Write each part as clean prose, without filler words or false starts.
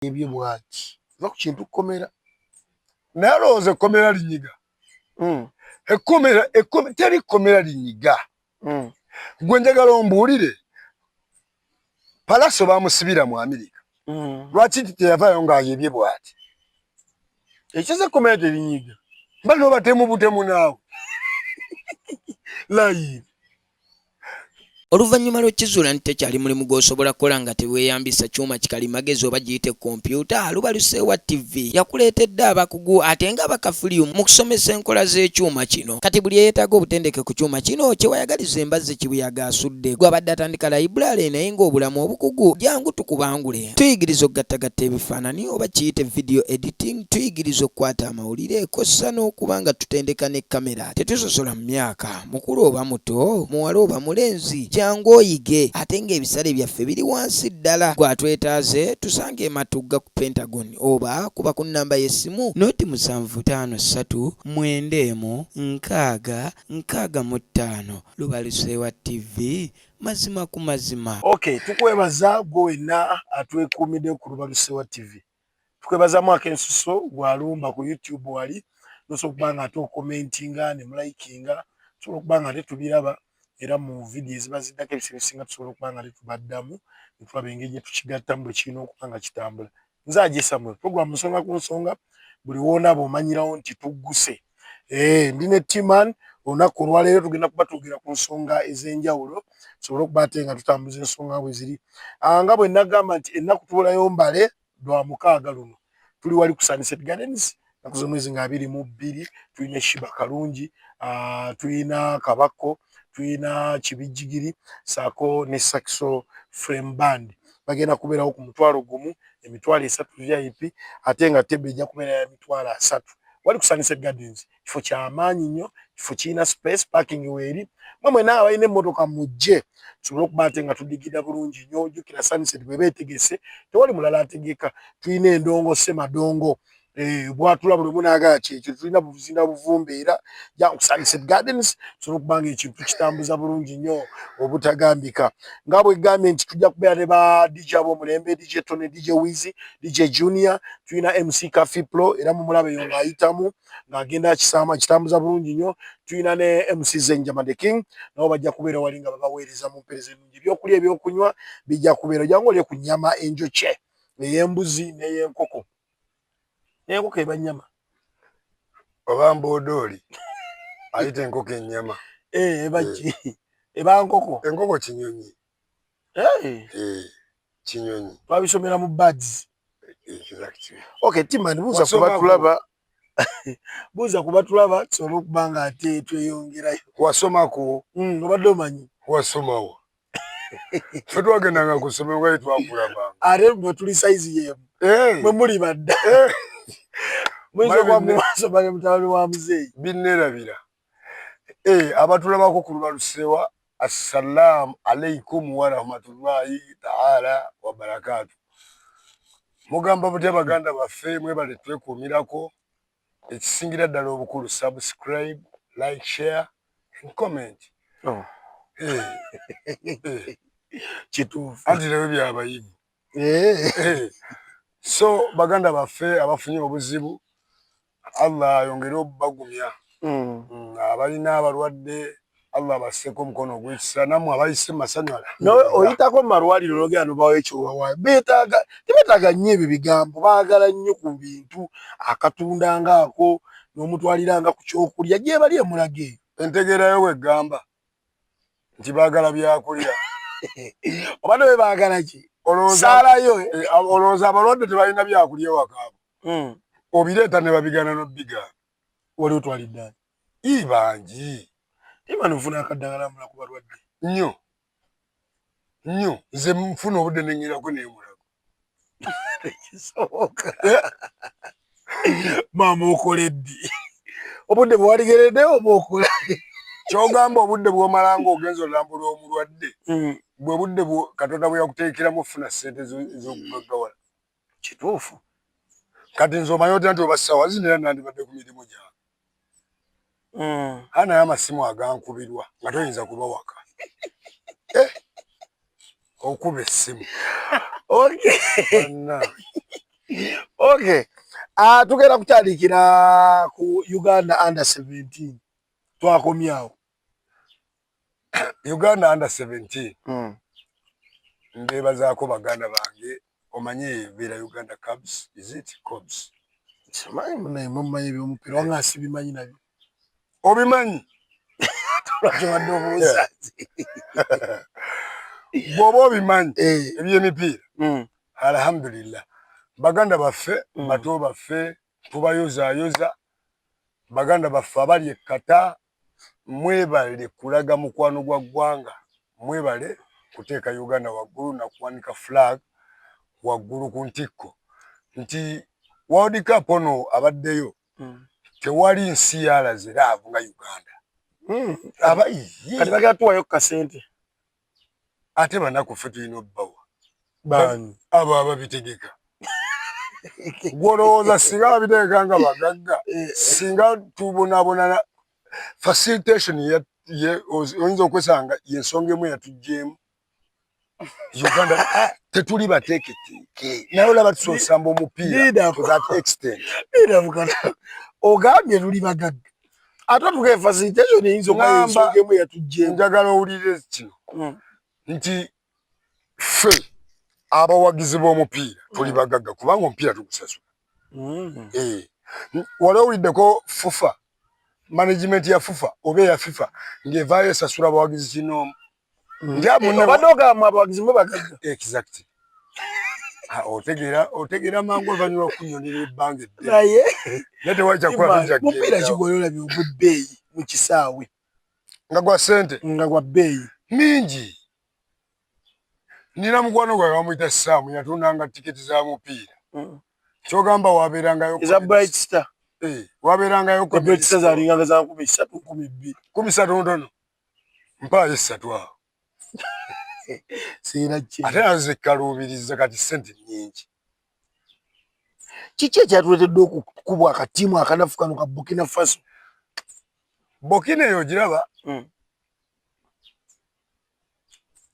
Ebyo bwati va ku kintu kkomera. Naye alowooza ekkomera linyiga. Ekkomera, teri kkomera linyiga. Gwe njagala ombuulire, Palaso bamusibira mu Amerika. Lwaki teyavaayo ng'ayebye bwati? Ekiza ekkomera terinyiga. Bano batemu butemu naawe. Layini. Oluvannyuma lw'okukizuula nti tekyali mulimu gw'osobola kukola nga teweeyambisa kyuma kikalimagezi oba giyite kompyuta, Lubaluseewa TV yakuleetedde abakugu ate nga abakafulyu mu kusomesa enkola z'ekyuma kino. Kati buli eyeetaaga obutendeke ku kyuma kino kye wayagaliza embazzi kibuyaga asudde. Gw'abadde atandika layibulale naye ng'obulamu obukugu, jangu tukubangule. Tuyigiriza okugattagatta ebifaananyi oba kiyite video editing, tuyigiriza okukwata amawulire kw'ossa n'okuba nga tutendeka ne kkamera. Tetusosola mu myaka. Mukulu oba muto, muwala oba mulenzi, jangu oyige ate ng'ebisale byaffe biri wansi ddala. Ggwe atwetaaze, tusange e Matugga ku Pentagon oba kuba ku nnamba y'essimu nooti musanvu ttaano ssatu mwenda emu nkaaga nkaaga mu ttaano. Lubaluseewa TV, mazima ku mazima. Ok tukwebaza gwe wenna atwekuumidde ku Lubalusewa TV. Tukwebazamu akensuso gwalumba ku YouTube wali nosobola okuba nga ate okomentinga ne mulikinga, tusobola okuba nga ate tubiraba era mu vidiyo eziba ziddako ebiseera ebisinga tusobola okuba nga ate tubaddamu ne tulaba engeri gye tukigattamu bwe kirina okuba nga kitambula. Nze Aje Samuel, program Nsonga ku Nsonga buli w'onaaba omanyirawo nti tugguse. Eh, ndi ne Timan olunaku olwaleero tugenda kuba twogera ku nsonga ez'enjawulo tusobole okuba ate nga tutambuza ensonga bwe ziri. Ah, nga bwe nagamba nti ennaku tubulayo mbale lwa mukaaga luno tuli wali ku Sunset Gardens ennaku z'omwezi nga 22 tulina Shiba Kalungi, tulina Kabakko, tulina Kibijjigiri saako ne Saxo Frame Band bagenda kubeerawo ku 10,000, 30,000 VIP ate nga tebe ejja kubeera ya 30,000 wali ku Sunset Gardens. Kifo kyamaanyi nnyo, kifo kirina space, parking weeri. Mwe mwenna abalina emmotoka mujje tusobole okuba ate nga tudigida bulungi nnyo. Jjukira Sunset bw'eba etegese tewali mulala ategeka. Tulina endongo Ssemadongo eh, bwatula buli omu n'agala kyekyo. Tulina buzinda buvumbeera ja ku Sunset Gardens tusobole okuba nga ekintu tukitambuza bulungi nnyo obutagambika. Nga bwe gambye nti tujja kubeera ne ba DJ ab'omulembe, DJ Tony, DJ Wizzy, DJ Junior, tulina MC Kafi Pro era mumulaba eyo ng'ayitamu ng'agenda akisaama kitambuza bulungi nnyo. Tulina ne MC Zenjama the King nabo bajja kubeera wali nga babaweereza mu mpeereza ennungi. Ebyokulya ebyokunywa bijja kubeera, ojja ng'olye ku nnyama enjokye ey'embuzi n'ey'enkoko. N'enkoko eba nnyama. Oba mbodooli ayita enkoko ennyama. Eh, eba ki? Eba nkoko. Enkoko kinyonyi. Kinyonyi. Twabisomera mu birds. Exactly. Okay, Timan, buuza kuba tulaba. Buuza kuba tulaba tusobole okuba nga ate tweyongerayo. Wasomako? Obadde omanyi. Wasomawa? Ffe twagendanga ku ssomero nga twakulabanga. Ate mwe tuli sayizi y'emu. Mwe muli badda. Muyinza okuba mwasoma ne mutabani wa muzeeyi. Binneerabira. Abatulabako ku Lubalusewa, assalaamu alaikum warahmatullahi taala wabarakaatu. Mugamba butya baganda baffe, mwebale twekuumirako. Ekisingira ddala obukulu, subscribe, like, share and comment. Oh. Kituufu. Anti leero byabayivu. So baganda baffe abafunye obuzibu, Allah ayongere obagumya. Abalina abalwadde Allah abasseko omukono ogw'ekisa, nammwe abayise mu masanyala. Oyitako mu malwaliro n'ogenda n'obawa eky'obawa. Beetaaga, tebeetaaga nnyo ebyo bigambo, baagala nnyo ku bintu akatunda ng'ako n'omutwalira nga ku kyokulya gye bali emulago eyo. Entegeerayo bw'egamba nti baagala byakulya. Oba ne baagala ki? Saalayo. Olowooza abalwadde tebalina byakulya ewaka? Obireeta ne babigaana n'obigaana. Wali otwalidde ani? Ii bangi. Imani ofuna akaddagala mula ku balwadde? Nnyo. Nnyo. Nze nfuna obudde ne ngerako n'emulago. Tekisoboka. Maama okola eddi? Obudde bwe waligeredde oba okola? Ky'ogamba obudde bw'omala ng'ogenze olambula omulwadde, bwe budde Katonda bwe yakuteekeramu okufuna ssente ez'okugaggawala. Kituufu. Kati nze omanyi otya nti oba ssaawa zino era nandibadde ku mirimu gyange. Aa naye amasimu agankubirwa nga toyinza kuba waka. Okuba essimu. Okay. Okay, tugenda kutandikira ku Uganda under 17, twakomyawo. Uganda under 17. Ndebazaako baganda bange, omanye beera Uganda Cubs, is it Cubs? Simanyi munaye, mumanyi ebyomupiira, wanga sibimanyi nabyo. Obimanyi. Lwaki obadde obuuza? Bw'oba obimanyi ebyemipiira. Alhamdulillah, baganda baffe, bato baffe, tubayozaayoza. Baganda baffe abali ekkata, mwebale kulaga mukwano gwa ggwanga, mwebale kuteeka Uganda waggulu nakuwanika flag waggulu ku ntikko nti World Cup ono abaddeyo, tewali nsi yalaze love nga Uganda. Abayi Kati bagala tuwayo kasente. Ate banaku ffe tulina obbawa. Bani? Abo ababitegeka. Gwolowooza singa babitegeka nga bagagga, singa tubonabona? Facilitation oyinza okwesanga yensonga emu eyatugjeemu. Uganda tetuli bateeketeeke, naye olaba tusoosamba omupiira to that extent. Ogambye tuli bagagga, ate otuka facilitation eyinza okuba ensonga emu eyatugjeemu. Njagala owulire kino nti ffe abawagizi b'omupiira tuli bagagga kubanga omupiira tugusasula. Wali owuliddeko FUFA, management ya FUFA oba eya FIFA ng'evaayo esasula abawagizi kinoomu? Obadde ogamba abawagizi mwe bagagga? Exactly. Otegeera, otegeera mangu oluvannyuma lw'okunnyonera ebbanga eddene. Naye Naye tewali kyakukola, tujja mupiira kugenda. Kigwali olabye ogw'ebbeeyi mu kisaawe? Nga gwa ssente. Nga gwa bbeeyi. Mingi. Nina mukwano gwange bamuyita Saamu, yatundanga tiketi za mupiira. Kyogamba wabeerangayo Eza Bright Star. Eh, wabeerangayo Bright Star zalinganga za 3000, 2000. 30,000 ntono, mpaayo 3 awo. Siina ki. Ate nazo zikkaluubiriza kati ssente nnyingi. Kiki ekyatuleetedde okukubwa akatiimu akanafu kano ka Burkina Faso? Burkina eyo ogiraba?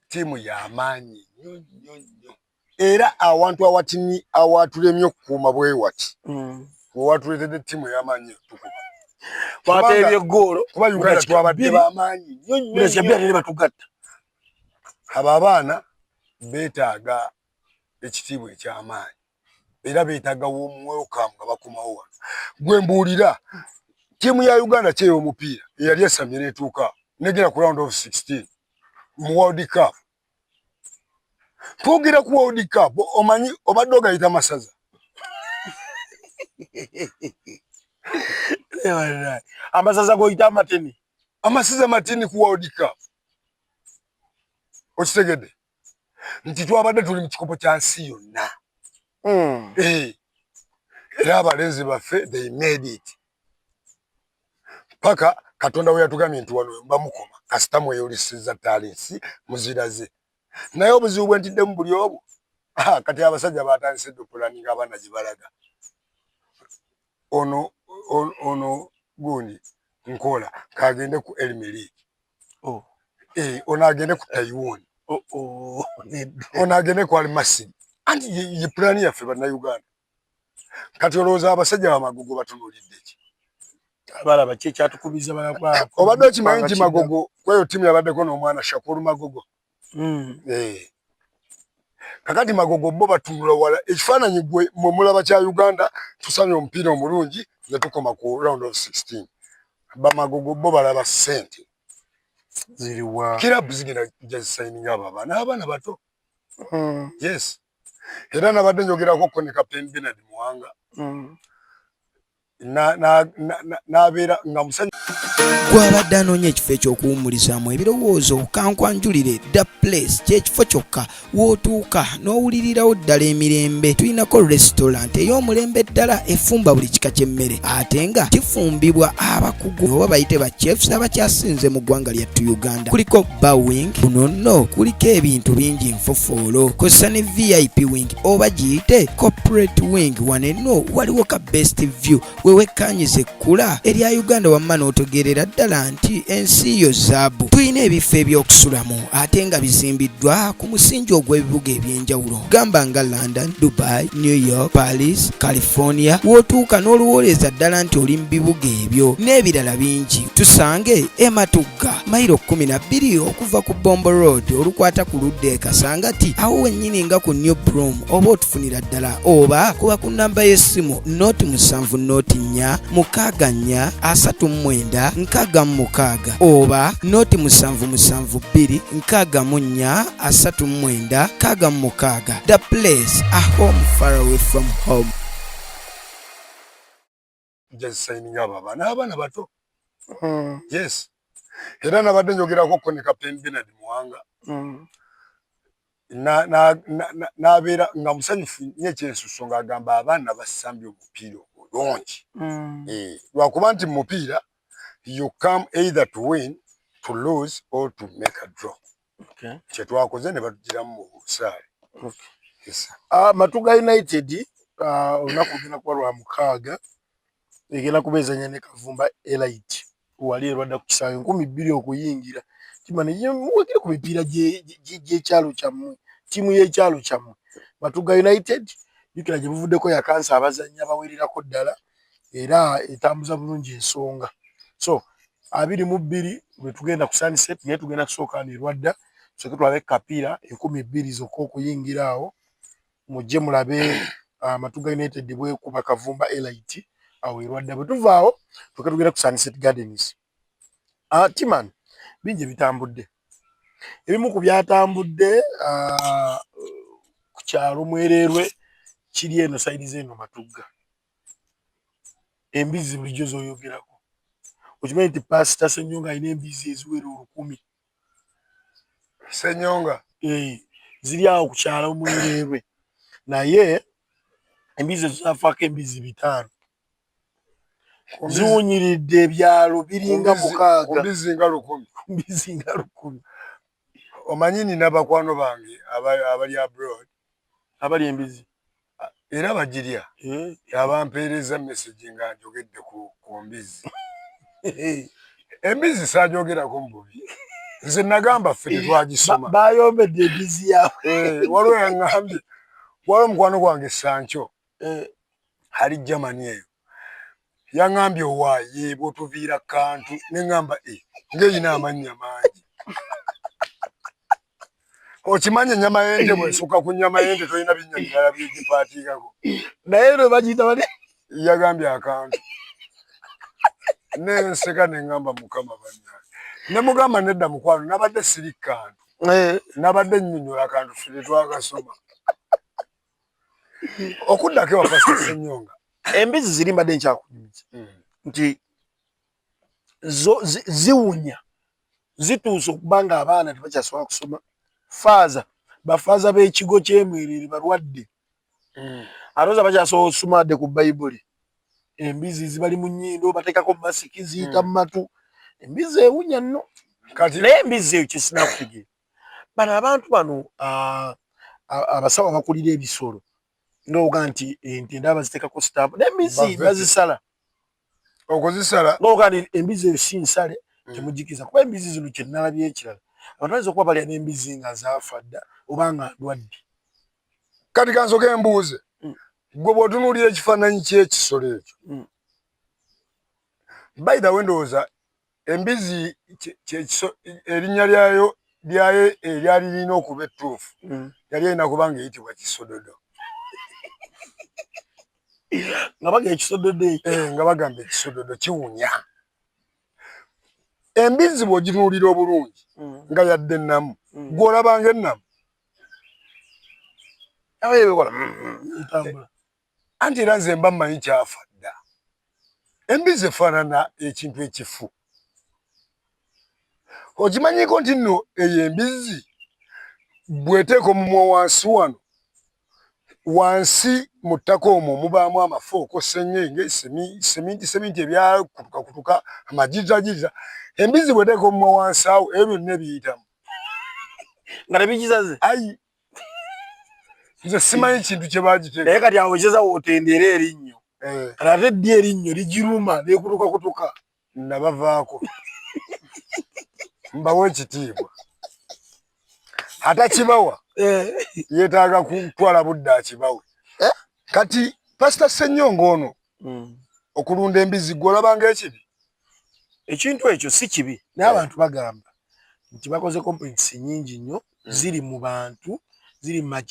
Ttiimu y'amaanyi nnyo nnyo nnyo, era awantu awatini awatulemye okukuuma bwe wati wewatuleetedde ttiimu ey'amaanyi tukuba. Twateebye eggoolo Kuba Uganda twabadde b'amaanyi nnyo nnyo mudakiika nnyo. 2 ate ne batugatta. Abo abaana beetaaga ekitiibwa eky'amaanyi, era beetaaga warm welcome nga bakomawo wano. Gwe mbuulira, ttiimu ya Uganda ki ey'omupiira eyali esamye n'etuuka negenda ku round of 16 mu World Cup? Twogera ku World Cup, omanyi obadde ogayita masaza. Amasaza goyita amatini. Amasaza matini ku World Cup. Okitegedde nti twabadde tuli mu kikopo kya nsi yonna? Eh, era abalenzi baffe, they made it paka Katonda we yatugambye nti wano bamukoma kasita mweyoleseza talents muziraze. Naye obuzibu bwe ntiddemu buli obwo. Kati abasajja batandise dde opulaninga abaana gye balaga. Ono gundi nkola kagende ku Elmi League. Oh. Eh, ono agende ku Taiwan. Oh, nedda. Ono agende ku Almasiri. Anti ye pulaani yaffe Bannayuganda. Kati olowooza abasajja bamagogo batunuulidde ki? Balaba ki ekyatukubiza? Balaba. Obadde okimanyi nti Magogo kweyo ttiimu yabaddeko n'omwana Shakuru Magogo? Eh. Kakati Magogo bo batunula wala. Ekifaananyi gwe mwe mulaba kya Uganda tusanye omupiira omulungi ne tukoma ku round of 16, bamagogo bo balaba ssente. Ziriwa? Kirabu zigenda kujja zisayininga abo abaana, abaana bato. Yes, era nabadde njogerako ko ne Captain Bernard Muwanga n'abeera nga musajja. Gwabadde anoonya ekifo eky'okuwummulizaamu ebirowoozo, kankwanjulire The Place. Kyekifo kyokka w'otuuka n'owulirirawo ddala emirembe. Tulinako restaurant ey'omulembe ddala efumba buli kika ky'emmere, ate nga kifumbibwa abakugu oba bayite ba chefs abakyasinze mu ggwanga lyattu Uganda. Kuliko bar wing, kuno nno kuliko ebintu bingi nfofoolo, kw'ossa ne VIP wing oba giyite corporate wing. Wano enno waliwo ka best view we wekkanyiza ekkula erya Uganda wamma n'otegeerera. n'olowoolezera ddala nti ensi yo zaabu. Tulina ebifo eby'okusulamu ate nga bizimbiddwa ku musingi ogw'ebibuga eby'enjawulo gamba nga London, Dubai, New York, Paris, California w'otuuka n'olowooleza ddala nti oli mu bibuga ebyo n'ebirala bingi. Tusange e Matugga, mayiro 12 okuva ku Bombo Road olukwata ku ludda e Kasangati awo wennyini nga ku New Broom oba otufunira ddala oba kuba ku nnamba y'essimu noti 7 noti 4 6 4 39 66 oba noti 7 7 2 64 39 66. The place, a home far away from home. Njazisayininga abo abaana, abaana bato. Yes, era nabadde njogerako ko ne Captain Bernard Muwanga, n'abeera nga musanyufu nnyo ekyensusso, ng'agamba abaana basambye omupiira omulungi. Lwakuba nti mu mupiira you come either to win, to lose or to make a draw. Kyetwakoze ne batugiramu mu busaale. Yes. Matuga United, olunaku lugenda kuba lwa mukaaga, egenda kuba ezanya ne Kavumba Elite wali erwadda ku kisaawe, 2000 okuyingira. Kimane muwagire ku mipiira gy'ekyalo kyammwe, ttiimu y'ekyalo kyammwe Matuga United. Jjukira gye buvuddeko yakansa abazannyi abawererako ddala era etambuza bulungi ensonga. So 22 lwe tugenda ku Sunset, naye tugenda kusooka wano erwadda tusooke tulabe kapiira, 2000 zokka okuyingira awo. Mujje mulabe Matuga United bwekuba Kavumba Elite awo erwadda. Bwe tuvaawo tuke tugenda ku Sunset Gardens. Timan, bingi ebitambudde. Ebimu ku byatambudde ku kyalo Mwererwe kiri eno side z'eno Matugga, embizzi bulijjo z'oyogerako, okimanyi nti Pasita Ssenyonga alina embizzi eziwera 1000? Ssenyonga? Eh, ziri awo ku kyalo Mwererwe, naye embizzi ezo zafaako embizzi 5, ziwunyiridde ebyalo biringa 6. Mbizzi nga 1000? Mbizzi nga 1000. Omanyi nina bakwano bange abali abroad abali embizzi. Era bagirya. Abampeereza message nga njogedde ku mbizzi. Embizzi saajogerako mu bubi, nze nagamba ffe tetwagisoma. Bayombedde embizzi yaabwe. Eh, waliwo yaŋŋambye, waliwo omukwano gwange Sancho ali Germany eyo, yaŋŋambye owaaye bw'otuviira kantu, ne ŋŋamba e ng'eyina amannya mangi. Okimanyi ennyama y'ente bw'esukka ku nnyama y'ente tolina binnya birala byegipaatiikako. Naye lwe bagiyita bali Yagambye akantu nenseka, neŋŋamba Mukama bannange, ne mugamba nedda mukwano, nabadde siri kantu, nabadde nnyonnyola akantu ffe tetwakasoma. Okuddako ewa Pasita Ssenyonga, embizzi ziri mbadde nkyakunyumiza nti zo ziwunya, zituuse okuba nga abaana tebakyasobola kusoma. Faaza, bafaaza b'ekigo ky'Emwerere balwadde, ate oza bakyasobola okusoma dde ku Bayibuli, embizi zibali mu nnyindo, bateekako masiki, ziyita mu matu. Embizi ewunya nno. Kati naye embizi eyo kyesinakutegeera, bano abantu bano abasawo abakulira ebisolo ngaoga nti ente ndaba baziteekako sitampu, n'embizi Bavete. bazisala. Okuzisala? Ngaoga nti embizi eyo si nsale, temugikiza, kuba embizi zino kyenalabye ekirala, abantu bayinza okuba balya n'embizi nga zaafa dda oba nga ndwadde. Kati kansoke embuuze, gwe bw'otunuulira ekifaananyi ky'ekisolo ekyo, by the way, ndowooza embizi erinnya lyayo eryali lirina okuba ettuufu yali erina kuba nga eyitibwa kisododo. Nga baga ekisododo ekyo. Eh, nga bagamba ekisododo kiwunya. Embizi bw'ogitunuulira obulungi nga yadde ennamu, gw'olabanga ennamu. Abekola etambula. Anti era nze mba mmanyi kyafa dda. Embizi efaanana ekintu ekifu. Okimanyiko nti nno eyo embizi bw'eteeka omumwa wansi wano wansi mu ttaka omwo mubaamu amafooko, seŋŋenge, seminti, seminti ebyakutukakutuka, amagirizagiza. Embizi bw'eteeka omumwa wansi awo, ebyo byonna ebiyitamu. Nga tebikisaze. Ayi, nze simanyi kintu kye bagiteeka. Naye kati awo ekeza wootendera erinnyo, kati ate ddi erinnyo ligiruma nekutukakutuka. Nabavaako mbawa ekitiibwa, atakibawa yeetaaga kutwala budde akibawe. Kati Pasita Ssenyonga ono okulunda embizzi gwe olabanga ekibi? Ekintu ekyo si kibi, naye abantu bagamba nti bakoze complaints nyingi nnyo ziri mu bantu, ziri mu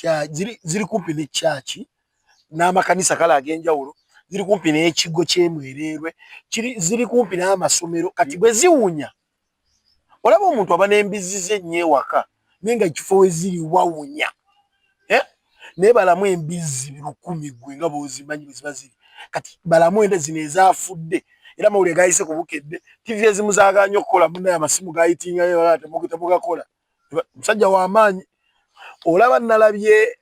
ziri kumpi ne church n'amakanisa kale ag'enjawulo, ziri kumpi n'ekigo ky'emwereerwe, ziri kumpi n'amasomero. Kati bwe ziwunya, olaba omuntu aba n'embizzi ze ennyo ewaka, naye nga ekifo we ziri wawunya, naye balamu embizzi 1000 gwe nga bw'ozimanyi bwe ziba ziri. Kati balamu ende zino ezaafudde, era amawulire gayise ku Bukedde, TV ezimu zaagaanye okukola, munnaye amasimu gayitingayo temugakola. Musajja w'amaanyi. Olaba nalabye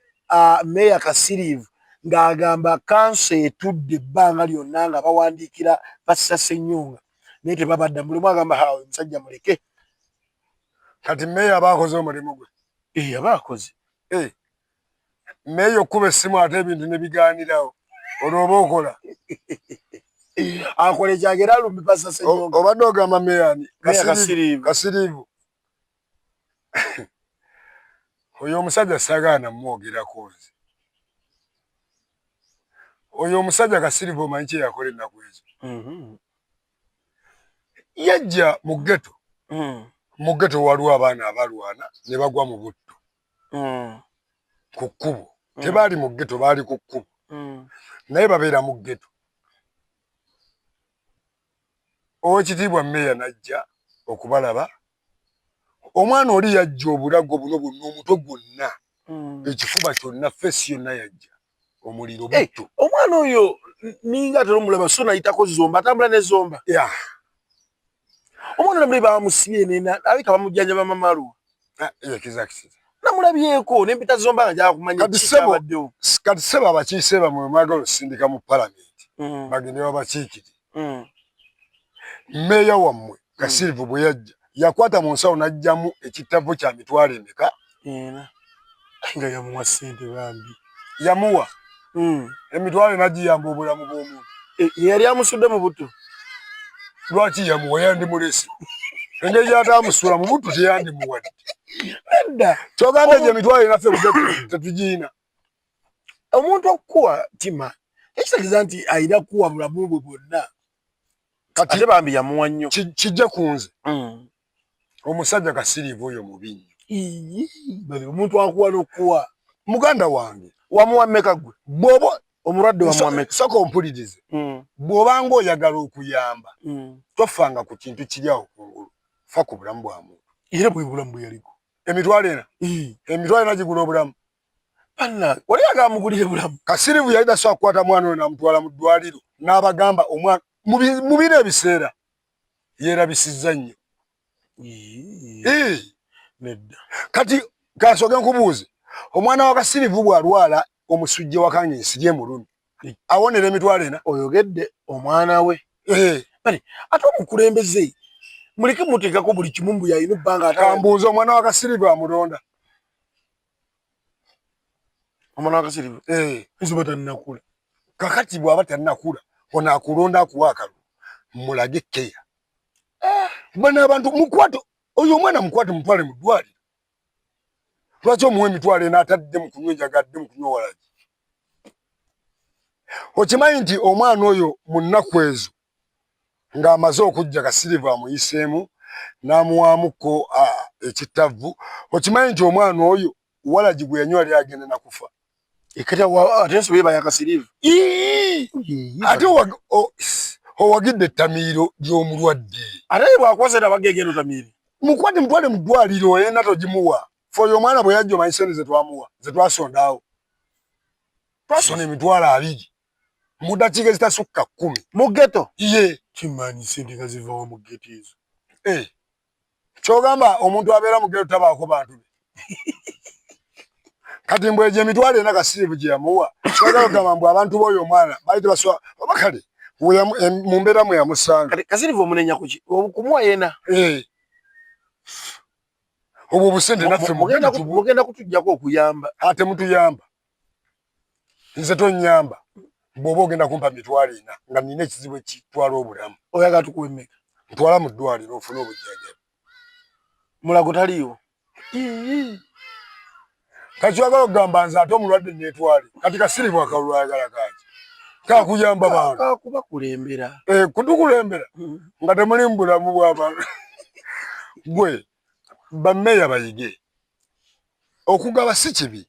Meeya Kasiriivu ng'agamba kanso etudde ebbanga lyonna nga bawandiikira Pasita Ssenyonga, naye tebabadda. Buli omu agamba hawe omusajja muleke. Kati meeya aba akoze omulimu gwe? Aba akoze. Meeya okukuba essimu ate ebintu ne bigaanirawo, olwo oba okola akola ekyagera alumbi Pasita Ssenyonga. Obadde ogamba meeya ani? Kasiriivu. Kasiriivu oyo omusajja saagaana mumwogerako nze. Oyo omusajja Kasiriivu omanyi kye yakola ennaku ezo? Yajja mu ghetto. Mu ghetto waliwo abaana abalwana ne bagwa mu butto ku kkubo. Tebaali mu ghetto, baali ku kkubo, naye babeera mu ghetto. Owekitiibwa meeya n'ajja okubalaba. Omwana oli yajja obulago buno bwonna, omutwe gwonna, ekifuba kyonna, face yonna yajja omuliro, butto. Omwana oyo ninga atera omulaba, so nayitako Zomba, atambula ne Zomba. Omwana namuli bamusibye nena alabika bamujjanjaba mamaluwa. Namulabyeko nempita Zomba nga njagala kumanya kiki. Kati ssebo, abakiise bamwe mwagala osindika mu palamenti bagende babakiikire. Meeya wammwe Kasirivu bwe yajja yakwata mu nsawo n'aggyamu ekittavu kya mitwalo emeka? Nga yamuwa ssente bambi. Yamuwa emitwalo n'agiyamba obulamu bw'omuntu. Yali amusudde mu butto. Lwaki yamuwa? Yandimulese. Engeri gy'ataamusula mu butto teyandimuwadde. Nedda. Kyogamba egyo emitwalo enaffe tetugiyina. Omuntu okukuwa tima tekitegeeza nti alina kukuwa bulamu bwe bwonna. Kati ate bambi yamuwa nnyo. Kijja ku nze. Omusajja Kasiriivu oyo mubi nnyo. Omuntu akuwa n'okukuwa. Muganda wange. Wamuwa mmeka ggwe? Bw'oba omulwadde wamuwa mmeka? Sooka ompulirize. Bw'obanga oyagala okuyamba, tofanga ku kintu kiri awo kungulu, fa ku bulamu bwa muntu. Era bwe bulamu bwe yaliko. Emitwalo ena? Emitwalo ena gigula obulamu? Bannange, wali agamba mugulire bulamu. Kasirivu yali tasobola kukwata mwana oyo n'amutwala mu ddwaliro n'abagamba omwana mu biro ebiseera yeerabisizza nnyo. Nedda. Kati kansooke nkubuuze, omwana wa Kasirivu bw'alwala omusujja waka ng'ensiri emulumye, awonera emitwalo ena? Oyogedde omwana we. Ate omukulembeze muleke muteekako buli kimu mbu yalina ebbanga. Kambuuze, omwana wa Kasirivu amulonda? Omwana wa Kasirivu nzuba tannakula. Kakati bw'aba tannakula, ono akulonda akuwa akalulu, mulage keya. Bano abantu mukwate oyo omwana, mukwate mutwale mu ddwaliro. Lwaki omuwa emitwalo ena atadde mu kunywa enjaga, adde mu kunywa walagi? Okimanyi nti omwana oyo mu nnaku ezo ng'amaze okujja, Kasirivu amuyiseemu n'amuwaamuko ekittavu, okimanyi nti omwana oyo walagi gwe yanywa ali agenda nakufa? Ate ensobi eba ya Kasirivu. Ate owagidde ettamiiro ly'omulwadde. Ate bwakwasa era bagegenda otamiire. Mukwate mutwale mu ddwaliro, ena togimuwa. Fe oyo omwana bwe yajja, omanyi sente zetwamuwa, zetwasondaawo? Twasonda 20,000 mu ddakiika ezitasukka 10. Mu ghetto? Ye. Kimanyi sente nga zivawo mu ghetto ezo. Kyogamba omuntu abeera mu ghetto tabaako bantu be? Kati mbw egyo 40,000 Kasirivu gye yamuwa, kyagala okugamba mbu abantu b'oyo omwana baali tebasobola oba kale mu mbeera mwe yamusanga. Kasirivu omunenya kuki? Kumuwa yena? Obwo obusente naffe mugenda kutujjako okuyamba. Ate mutuyamba, nze tonyamba. Bw'oba ogenda kumpa 40,000 nga nina ekizibu ekitwala obulamu, Oyagala tukuwa emmeka? Ntwala mu ddwaliro ofune obujjanjabi. Mulago taliiwo. Kati oyagala okugamba nze ate omulwadde neetwale? Kati kasiribu akalulu ayagala kaki? Kakuyamba bantu. Kakubakulembera. Eh, kutukulembera nga temuli mu bulamu bw'abantu. Gwe bammeeya bayige okugaba si kibi,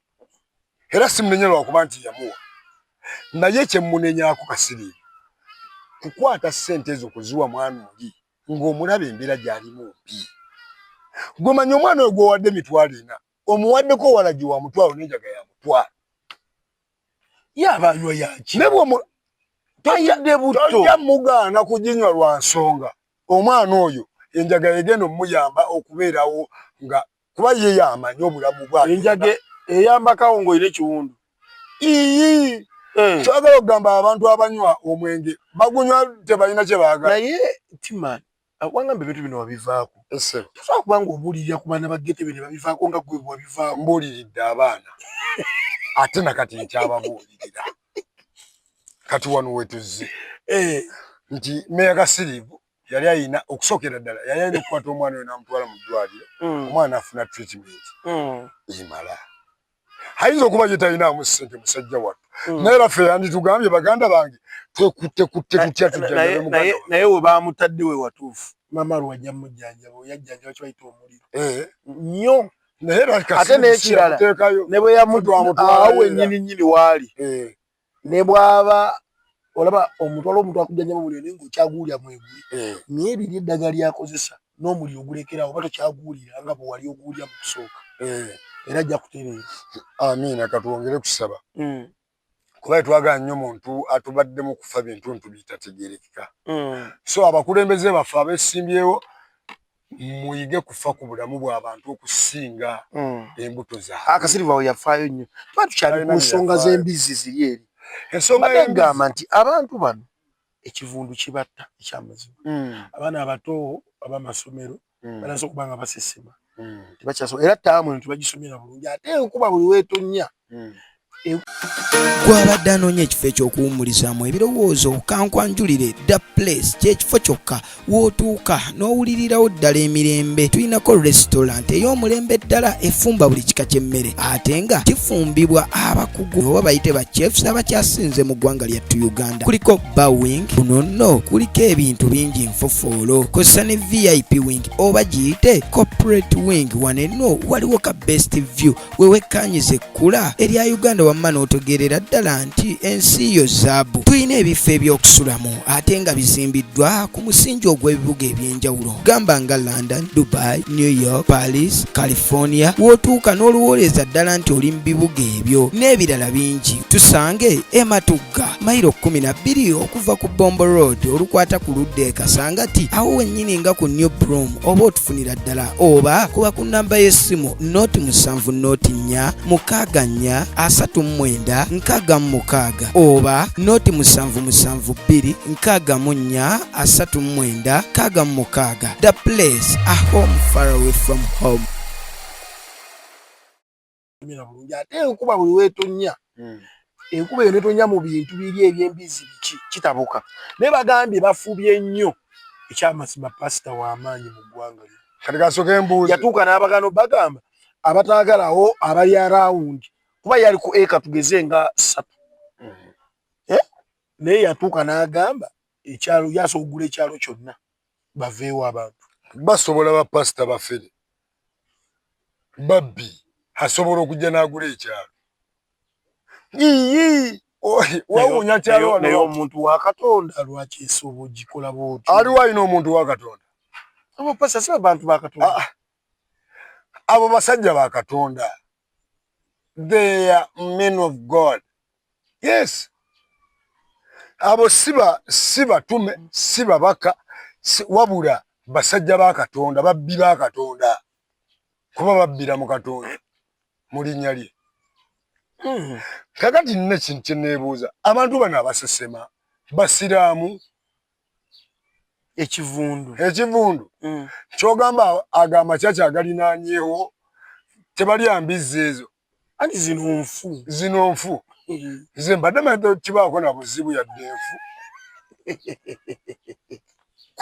era simunenya lwakuba nti yamuwa, naye kyemunenyako kasiribu kukwata ssente ezo kuziwa mwana oli ng'omulaba embeera gy'alimu mbi. Gwe manya omwana oyo gw'owadde 40,000, omuwaddeko walagi wa 1,000 n'enjaga ya 5,000. Yaba anywa yaki? Ne tayidde butto. Tojja mugaana kuginywa lwa nsonga omwana oyo enjaga yegenda omuyamba okubeerawo, nga kuba ye yamanyi obulamu bwake. Enjaga eyambakawo ng'olina ekiwundu. Iyi. Kyagala okugamba abantu abanywa omwenge bagunywa tebalina kye baagala. Naye Timan, wangamba ebintu bino wabivaako. Tosobola kuba nga obuulirira ku baana ba ghetto bino babivaako nga gwe wabivaako. Mbuuliridde abaana ate nakati nkyababuulirira. Kati wano wetuzze nti Meya Kasiriivu yali ayina okusookera ddala yali alina okukwata omwana oyo n'amutwala mu ddwaliro, omwana afuna treatment emala. Ayinza okuba ye talinaamu ssente musajja wattu, naye era ffe yanditugambye baganda bange twekutte kutte tutya tujjanjabe muganda. Naye we bamutadde we watuufu. Mama lwajja mujjanjaba, yajjanjaba kibayita omuliro nnyo. Naye era ate n'ekirala ne bwe yamutwala wennyini nnyini waali, ne bw'aba olaba omutwalo omuntu akujjanjaba omuliro naye ng'okyaguwulira mweguli, naye eriri eddagala lyakozesa n'omuliro gulekerawo oba tokyaguwulira nga bwe wali oguwulira mu kusooka, era ajja kutereera. Amiina. Katwongere kusaba, kuba twagala nnyo muntu atubaddemu kufa bintu ntu bitategerekeka. So abakulembeze baffe abesimbyewo muyige kufa ku bulamu bw'abantu okusinga embuto zaabwe. Akasirivu awo yafaayo nnyo. Tuba tukyali ku nsonga z'embizzi ziri eri. Ensonga egamba nti abantu bano ekivundu kibatta ekyamazima. Abaana abato ab'amasomero banasobola okuba nga basesema. Tebakyasobola era ttaamu eno tebagisomera bulungi, ate enkuba buli weetonnya. Gwabadde anoonya ekifo eky'okuwummulizaamu ebirowoozo, kankwanjulire The Place. Kyekifo kyokka w'otuuka n'owulirirawo ddala emirembe. Tulinako restaurant ey'omulembe ddala efumba buli kika ky'emmere, ate nga kifumbibwa abakugu oba bayite ba chefs abakyasinze mu ggwanga lyattu Uganda. Kuliko bar wing, kuno nno kuliko ebintu bingi nfofoolo, kozesa ne VIP wing oba giyite corporate wing. Wano enno waliwo ka best view wewekkanyiza ekkula erya Uganda, wamma n'otegeerera ddala nti ensi yo zaabu. Tulina ebifo ebyokusulamu ate nga bizimbiddwa ku musingi ogw'ebibuga ebyenjawulo, gamba nga London, Dubai, New York, Paris, California, w'otuuka n'oluwooleza ddala nti oli mu bibuga ebyo n'ebirala bingi. Tusange Ematugga, mayiro 12 okuva ku Bombo Road olukwata ku ludda e Kasangati, awo wennyini nga ku New Broom, oba otufunira ddala oba kuba ku namba y'essimu 0 7 0 4 6 4 39 66 oba 0 7 7 2 64 39 66. The Place, a home far away from home. Bulungi, ate enkuba buli weetonnya, enkuba eyo netonya mu bintu biri ebyembizi biki kitabuka. Naye bagambye bafubye nnyo. Ekyamazima pasita w'amaanyi mu ggwanga lino. Kati kasooke mbuuze. Yatuuka n'abagano bagamba abataagalawo abali around, kuba yali ku eka tugeze nga 3, naye yatuuka n'agamba ekyalo yasobola okugula ekyalo kyonna baveewo abantu. Basobola bapasita bafere babbi, asobola okujja n'agula ekyalo. Iyi wawunya kyalo. Naye omuntu wa Katonda lwaki esobola ogikola bwotyo? Aliwo alina omuntu wa Katonda. Abo pasita si bantu ba Katonda. Ah, abo basajja ba Katonda, they are men of God, yes. Abo si batume, si babaka, wabula basajja ba Katonda, babbi ba Katonda, kuba babbira mu Katonda mu linnya lye. Kakati nina ekintu kye neebuuza: abantu bano abasesema basiraamu? Ekivundu. Ekivundu. Kyogamba ago amakyaki agalinaanyeewo tebalya mbizzi ezo? Anti zino nfu. Zino nfu. Nze mbadde manyi kibaako na buzibu yadde enfu.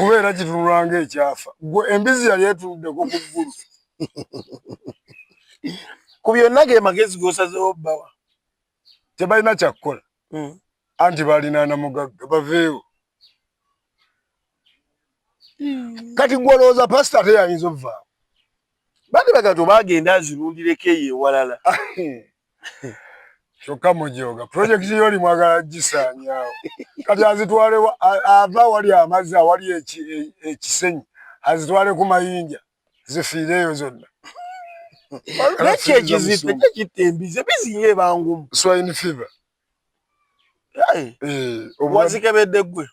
Kubeera kitunula ng'ekyafa. Gwe embizzi yali etunuddeko ku ggulu. Ku byonna ge magezi g'osazeewo bbawa. Tebalina kyakukola. Anti balina na mugagga baveewo. Kati gwe olowooza pasita ate yayinza ovaawo? Bandi bagamba nti oba agenda azirundireko eyo ewalala. Kyokka mujooga pulojekiti yo oli mwagala gisaanyaawo. Kati azitwale ava awali amazzi awali ekisenyi azitwale ku mayinja zifiireeyo zonna. Naye ki ekizitta ki ekitta embizzi? Embizzi yo eba ngumu. Swine fever. Wazikebedde ggwe?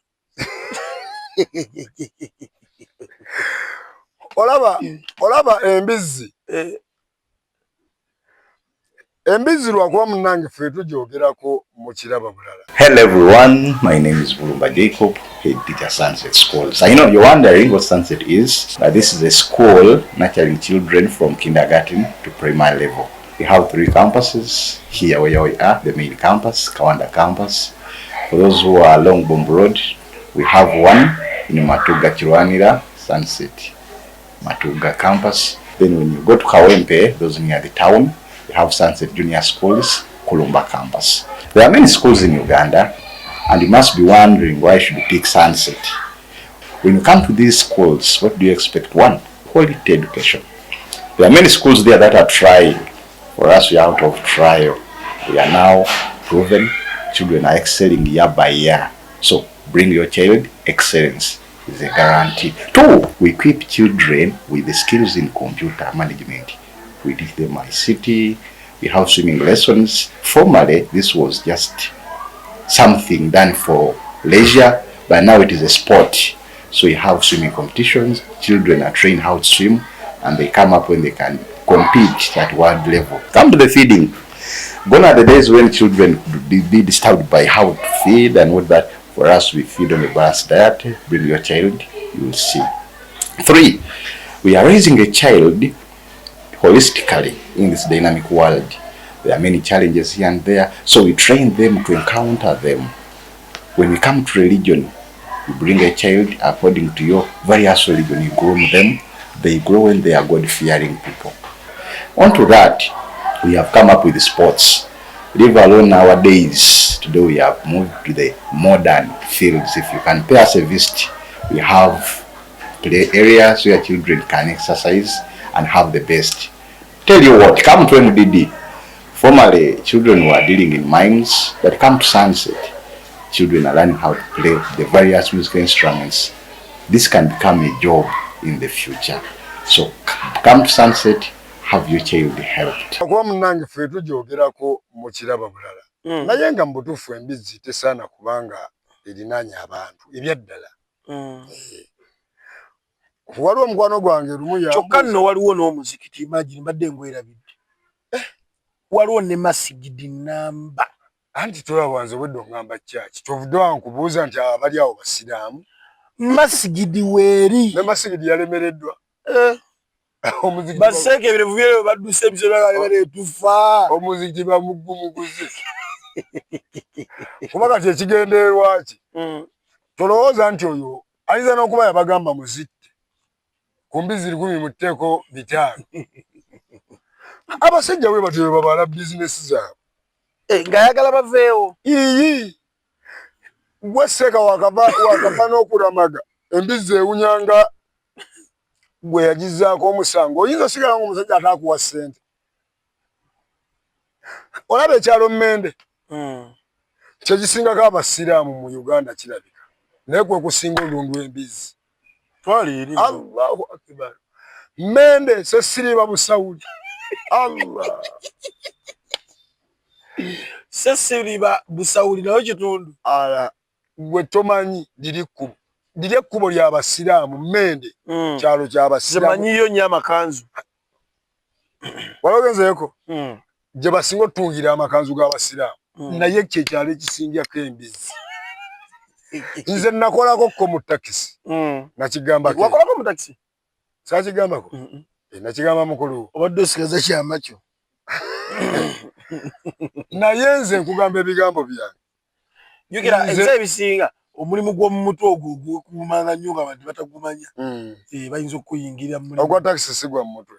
Olaba embizzi. Embizzi lwakuba munnange ffe tugyogerako mu kiraba bulala. Hello everyone, my name is Bulumba Jacob, head teacher Sunset Schools. I know you're wondering what Sunset is. This is a school nurturing children from kindergarten to primary level. We have 3 campuses here where we are, the main campus, Kawanda campus. For those who are along Bomb Road, we have one in Matuga Kirwanira, Sunset Matuga campus. Then when you go to Kawempe, those near the town, we have Sunset Junior Schools, Kulumba campus. There are many schools in Uganda, and you must be wondering why should you pick Sunset. When you come to these schools, what do you expect? One, quality education. There are many schools there that are trying. For us, we are out of trial. We are now proven. Children are excelling year by year. So bring your child, excellence is a guarantee. 2, we equip children with the skills in computer management. We teach them ICT, we have swimming lessons. Formerly, this was just something done for leisure, but now it is a sport. So you have swimming competitions, children are trained how to swim, and they come up when they can compete at world level. Come to the feeding. Gone are the days when children could be disturbed by how to feed and what that. For us, we feed on a balanced diet. Bring your child, you will see. 3, we are raising a child holistically in this dynamic world. There are many challenges here and there, so we train them to encounter them. When we come to religion, you bring a child according to your various religion, you groom them. They grow when they are God-fearing people. Onto that, we have come up with sports. Leave alone nowadays. Today we have moved to the modern fields. If you can pay us a visit, we have play areas where children can exercise and have the best. Tell you what, come to MDD. Formerly, children were dealing in mines, but come to Sunset, children are learning how to play the various musical instruments. This can become a job in the future. So come to Sunset, have your child helped. Okuba munnange ffe tugyogerako mu kiraba bulala. Naye nga mu butuufu embizzi tesaana kubanga erinaanye abantu ebyaddala. Waliwo omukwano gwange lumu ya Kyokka nno waliwo n'omuzikiti, imagine mbadde ngwerabidde. Waliwo ne masigidi namba. Anti tolaba nze obwedda oŋŋamba kyaki, kyovudde wankubuuza nti abali awo basiraamu. Masigidi weeri. Ne masigidi yalemereddwa. Baseeka ebirevu byeyo badduse ebisolo bale tufa. Omuzikiti bamugumuguze. Kuba kati ekigendererwa ki? Tolowooza nti oyo ayinza n'okuba yabagamba muzitte. Ku mbizzi 10 mutteeko 5. Abasajja bwe batyo bwe babala bizinesi zaabwe. Ng'ayagala baveewo. Iiyi. Gwe Sseeka wakava n'okulamaga embizzi ewunyanga gwe yagizzaako omusango. Oyinza osigala ng'omusajja ataakuwa ssente. Olaba ekyalo Mmende. Kye kisingako abasiraamu mu Uganda kirabika. Naye kwe kusinga olundu embizzi. Twala eri. Allahu Akbar. Mmende sesiriba busawuli. Allah. Sesiriba busawuli nayo kitundu. Ala gwe tomanyi liri kkubo. Liri ekkubo ly'abasiraamu Mmende. Kyalo ky'abasiraamu. Zimanyiyo nnyo amakanzu. Wali ogenzeeko? Gye basinga otutungira amakanzu g'abasiraamu. Naye kye kyalo ekisingako embizzi. Nze nakolako ko mu takisi. Nakigambako. Wakolako mu takisi? Saakigambako? Nakigamba mukulu. Obadde osigaza kyama kyo. Naye nze nkugamba ebigambo byange. Jjukira ebiseera ebisinga Omulimu gw'omu mutwe ogwo gwekuumanga nnyo nga abantu batagumanya. Eh, bayinza okukuyingirira mu mulimu. Ogwa takisi si gwa mu mutwe.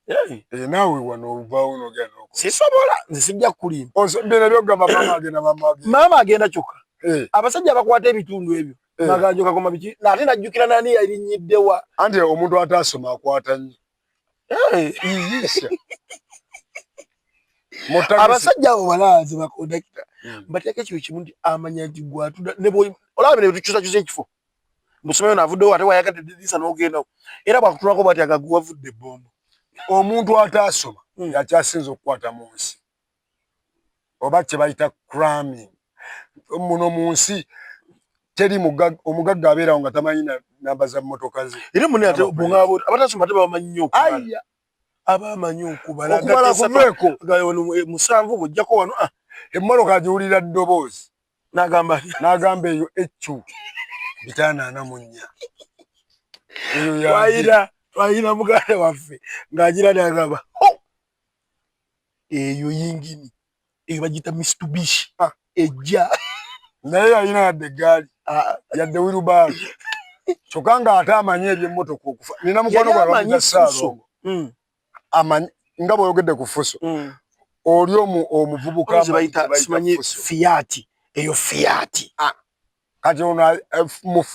Eh. Naawe wano ovaawo n'ogenda n'okola. Sisobola, nze sijja kukulimba. Bino ebyokugamba maama agenda, maama agenda. Maama agenda kyokka. Abasajja abakwata ebitundu ebyo. Maganjo kagoma biki? Ate najjukira nani yalinnyiddewa. Anti omuntu ataasoma akwata nnyo. Yiisha. Abasajja abo balaazi bakondakita. Bateeka ekintu kimu nti amanya nti gwatunda ne bw'oyi olaba bino bitukyusakyusa ekifo. Musomero naavuddewo ate wayagadde eddirisa n'ogendawo. Era bw'akutunulako bw'ati agagu wavudde ebbombo. Omuntu ataasoma yakyasinze okukwata mu nsi. Oba kye bayita cramming. Muno mu nsi teri omugagga abeerawo nga tamanyi namba za mmotoka ze. Era mune ate bw'ongamba abatasoma ate bamanyi nnyo okubala. Abamanyi okubala. Okubala kuveeko. 7 bw'ojjako wano. Emmotoka agiwulira ddoboozi. N'agamba. N'agamba eyo ecu 544. Eyo yange. Twayina muganda waffe ng'agira n'agamba. Eyo yingini. Eyo bagiyita Mitsubishi. Ejja. Naye yalina yadde eggaali. Yadde wheelbarrow. Kyokka ng'ate amanyi eby'emmotoka okufa. Nina mukwano gwange bamuyita Ssaalongo. Amanyi nga bw'oyogedde ku Fuso. Oli omuvubuka bayita simanyi Fiat. Eyo Fiat. Kati ono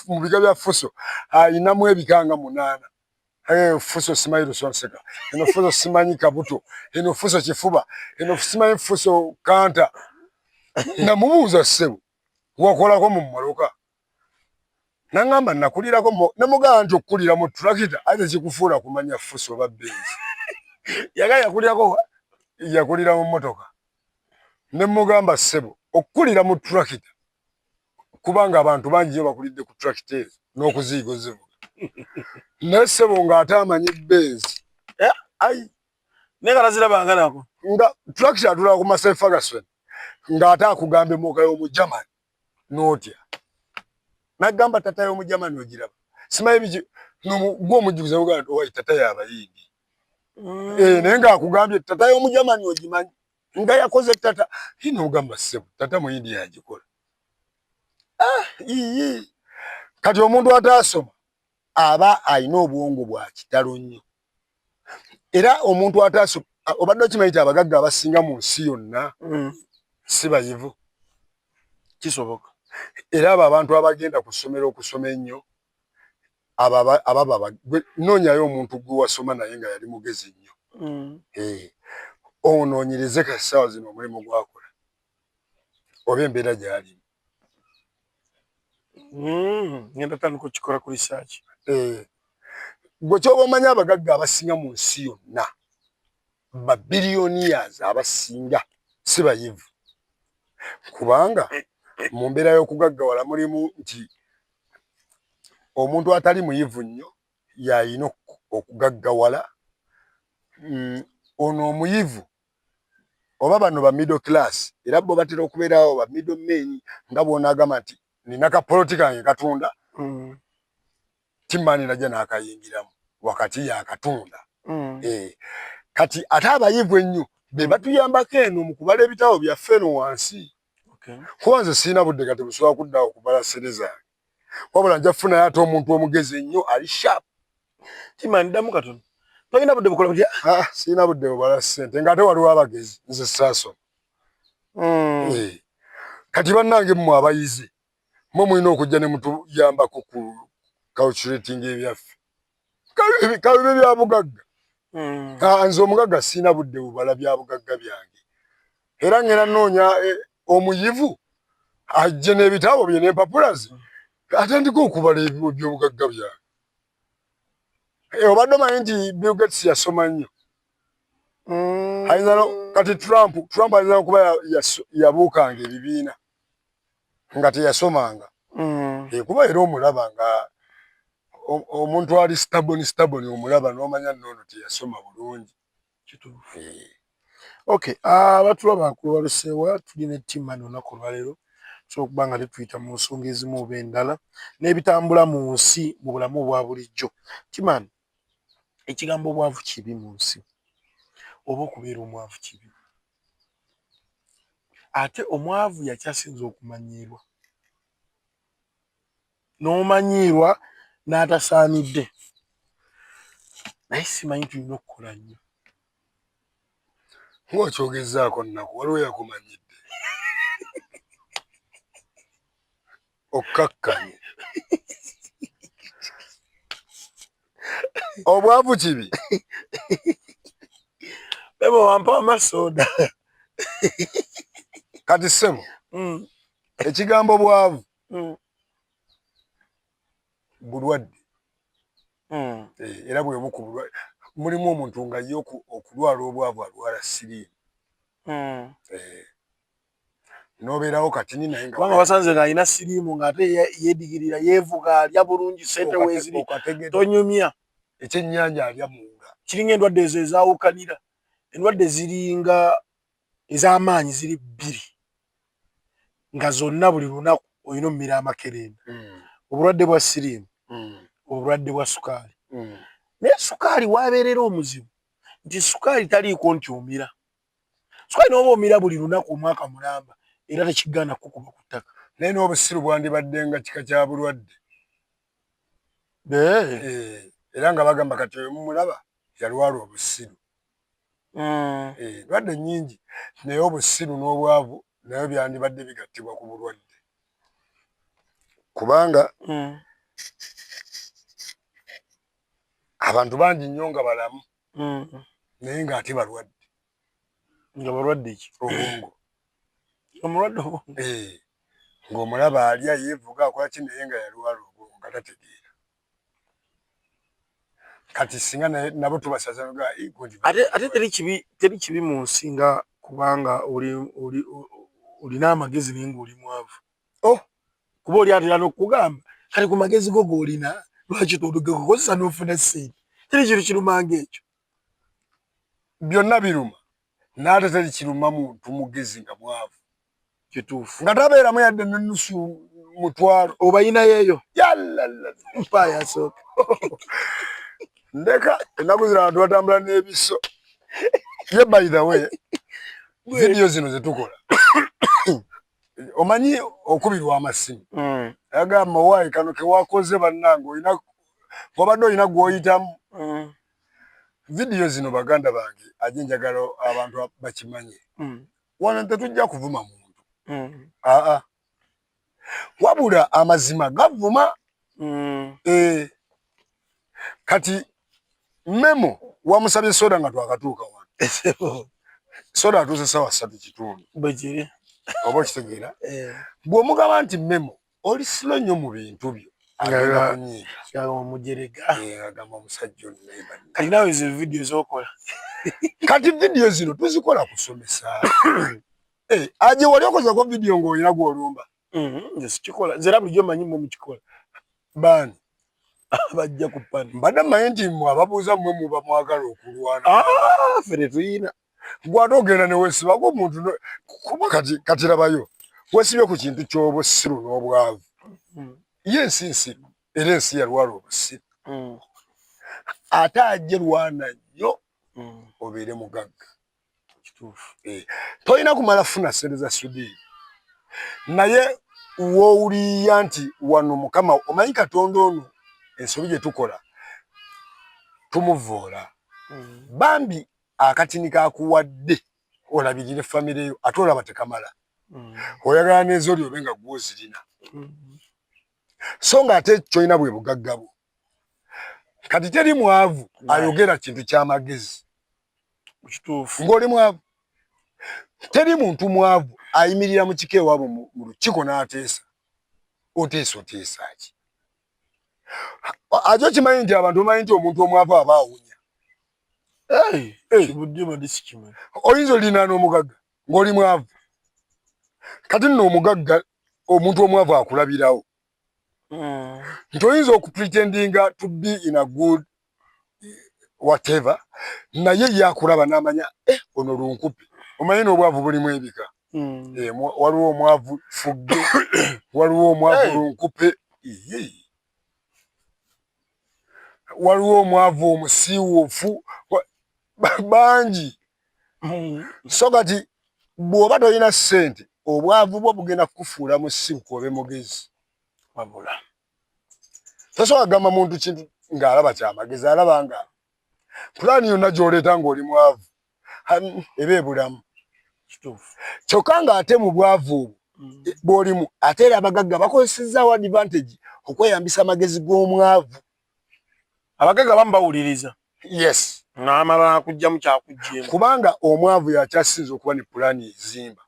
mu bika bya Fuso ayinamu ebika nga 8. Fuso simanyi lusonseka. Eno Fuso simanyi kabuto. Eno Fuso kifuba. Eno simanyi Fuso kanta. Namubuuza ssebo wakolako mu mmotoka? Nangamba nakulirako namugamba nti okukulira mu tractor ate kikufuula kumanya Fuso oba Benz. Yaga yakulirako wa? Yakulira mu mmotoka. Ne mugamba ssebo okukulira mu tractor kubanga abantu bangi nnyo bakulidde ku tractor ezo n'okuziiga ozivuga. Naye ssebo ng'ate amanyi Benz. Ai. Naye nga tazirabanga nako. Nga tractor atula ku Massey Ferguson ng'ate akugamba emmotoka y'omu Germany n'otya. N'agamba tata y'omu Germany ogiraba. Simanyi biki gwe omujjukiza n'ogamba nti owaye tata y'Abayindi. Naye ng'akugambye tata y'omu Germany ogimanyi. Nga yakoze tata. Ye n'ogamba ssebo tata Muyindi yagikola. Yiyi. Kati omuntu ataasoma aba alina obwongo bwa kitalo nnyo. Era omuntu ataasoma obadde okimanyi nti abagagga abasinga mu nsi yonna si bayivu. Kisoboka. Era abo abantu abagenda ku ssomero okusoma ennyo ababa noonyayo omuntu gwe wasoma naye nga yali mugezi nnyo. Onoonyereze ka ssaawa zino omulimu gw'akola oba embeera gy'alimu. Ngenda tandika okukikola ku research. Gwe ky'oba omanyi abagagga abasinga mu nsi yonna ba billionaires abasinga si bayivu. Kubanga mu mbeera y'okugaggawala mulimu nti omuntu atali muyivu nnyo y'alina okugaggawala. Ono omuyivu oba bano ba middle class era bo batera okubeerawo ba middle men nga bw'onaagamba nti nina ka poloti kange katunda Timani najja n'akayingiramu wakati yakatunda. Kati ate abayivu ennyo be batuyambako eno mu kubala ebitabo byaffe eno wansi. Kuba nze sirina budde kati busobola kuddawo kubala ssente zange. Wabula nja kufunayo ate omuntu omugezi ennyo ali sharp. Timani ddamu katono. Tolina budde bukola butya? Sirina budde bubala ssente ng'ate waliwo abagezi nze saasoma. Kati bannange mmwe abayizi mmwe mulina okujja ne mutuyambako ku calculating ebyaffe. Kabibe bya bugagga. Nze omugagga sirina budde bubala bya bugagga byange. Era ngenda nnoonya omuyivu ajje n'ebitabo bye n'empapula ze atandike okubala ebyobugagga byange. Obadde omanyi nti Bill Gates yasoma nnyo. Kati Trump ayinza okuba yabuukanga ebibiina nga teyasomanga. Kuba era omulaba nga omuntu ali stubborn omulaba n'omanya nno teyasoma bulungi. Kituufu. Okay, abatulaba ku Lubalusewa tuli ne Timani olunaku olwaleero tusobola okuba nga tetuyita mu nsonga ezimu oba endala n'ebitambula mu nsi mu bulamu obwa bulijjo. Timani, ekigambo obwavu kibi mu nsi oba okubeera omwavu kibi. Ate omwavu yakyasinze okumanyiirwa. N'omanyiirwa n'atasaanidde, naye simanyi tulina okukola nnyo. Ng'okyogezaako nnaku, waliwo yakumanyidde okkakkanye. Obwavu kibi. Bebo wampa amasoda. Kati ssebo, ekigambo bwavu bulwadde. Era bwe buku bulwadde. Mulimu omuntu nga ye okulwala obwavu alwala siriimu. N'obeerawo katini naye nga kubanga wasanze ng'alina siriimu ng'ate yeedigirira, yeevuga, alya bulungi, ssente weeziri, tonyumya. Ekyennyanja alya munda. Kiringa endwadde ezo ezaawukanira. Endwadde ziringa ez'amaanyi ziri bbiri nga zonna buli lunaku olina omumira amakerenda. Obulwadde bwa siriimu, obulwadde bwa sukaali. Naye sukaali wabeerera omuzibu nti sukaali taliiko nti omira. Sukaali n'oba omira buli lunaku omwaka mulamba, era tekigaana kukuba ku ttaka. Naye n'obusiru bwandibadde nga kika kya bulwadde. Era nga bagamba kati oyo mumulaba yalwala obusiru. Endwadde nnyingi, naye obusiru n'obwavu nayo byandibadde bigattibwa ku bulwadde, kubanga abantu bangi nnyo nga balamu naye ng'ate balwadde. Nga balwadde ki? Obwongo. Omulwadde obwongo. Ng'omulaba alya, yeevuga, akola ki, naye nga yalwala obwongo nga tategeera. Kati singa nabo tubasaza. Ate teri kibi mu nsi nga kubanga olina amagezi naye ng'oli mwavu. Oh. Kuba oli atera n'okugamba kati ku magezi go g'olina lwaki togakozesa n'ofuna ssente? Teri kintu kirumanga ekyo. Byonna biruma, n'ate teri kiruma muntu mugezi nga mwavu. Kituufu. Nga tabeeramu yadde nenusu mutwalo. Obayinayo eyo? Yalala. Mpaayo asooka. Ndeka, ennaku zino abantu batambula n'ebiso. Ye by the way, vidiyo zino zetukola, omanyi okubirwa amasimu agamba, "Waayi, kano kewakoze bannange, olina wabadde olina gw'oyitamu." Vidiyo zino, baganda bange, aje njagala abantu bakimanye, wano tetujja kuvuma muntu, aa, wabula amazima gavuma. Kati memo wamusabye soda nga twakatuuka wano, soda atuuse 3:15. Bwekiri. Oba okitegeera? Bw'omugamba nti, "Memo, oli slow nnyo mu bintu byo," agenda kunyiiga. Omujerega. Agamba omusajja ono naye banne. Kati naawe ezo vidiyo zokola? Kati vidiyo zino tuzikola kusomesa. Aje wali okozeko vidiyo ng'olina gw'olumba? Nze sikikola, nze era bulijjo mmanyi mmwe mukikola. Baani? Bajja ku pani. Mbadde mmanyi nti mmwe ababuuza mmwe muba mwagala okulwana. Ah, ffe tetuyina. Gwate ogenda ne weesibako omuntu kuba kati labayo weesibye ku kintu ky'obusiru n'obwavu. Ye ensi nsiru, era ensi yalwala obusiru. Ate ajje lwana nnyo obeere mugagga. Kituufu. Tolina kumala funa ssente za sudiiri, naye woowulira nti wano Mukama, omanyi Katonda ono, ensobi gye tukola tumuvoola. Bambi akatini kakuwadde olabirire famire yo, ate olaba tekamala, oyagala n'ezoli obe nga gwozirina, so nga ate kyolina bwe bugagga bwo. Kati teri mwavu ayogera kintu kyamagezi. Kituufu. Ng'oli mwavu, teri muntu mwavu ayimirira mu kika ewaabwe mu lukiiko n'ateesa. Oteesa, oteesa ki? Ate okimanyi nti abantu bamanyi nti omuntu omwavu aba awunya. Kibudde badde sikimanyi. Oyinza olinaana omugagga ng'oli mwavu. Kati nno omugagga, omuntu omwavu akulabirawo nti oyinza okupretendinga to be in a good whatever, naye ye akulaba n'amanya, eh, ono lunkupe. Omanyi n'obwavu bulimu ebika. Waliwo omwavu fugge, waliwo omwavu lunkupe, waliwo omwavu omusiiwuufu, bangi. So kati bw'oba tolina ssente, obwavu bwo bugenda kukufuula musiru kobe mugezi. Wabula. Tosobola kugamba muntu kintu ng'alaba kyamagezi, alaba nga pulaani yonna gy'oleeta ng'oli mwavu eba ebulamu. Kyokka ng'ate mu bwavu obwo bw'olimu, ate era abagagga bakozesezaawo advantage okweyambisa amagezi g'omwavu. Abagagga bamu bawuliriza. Yes. N'amala akugyamu kyakuggyemu. Kubanga omwavu yakyasinze okuba ne pulaani ezimba.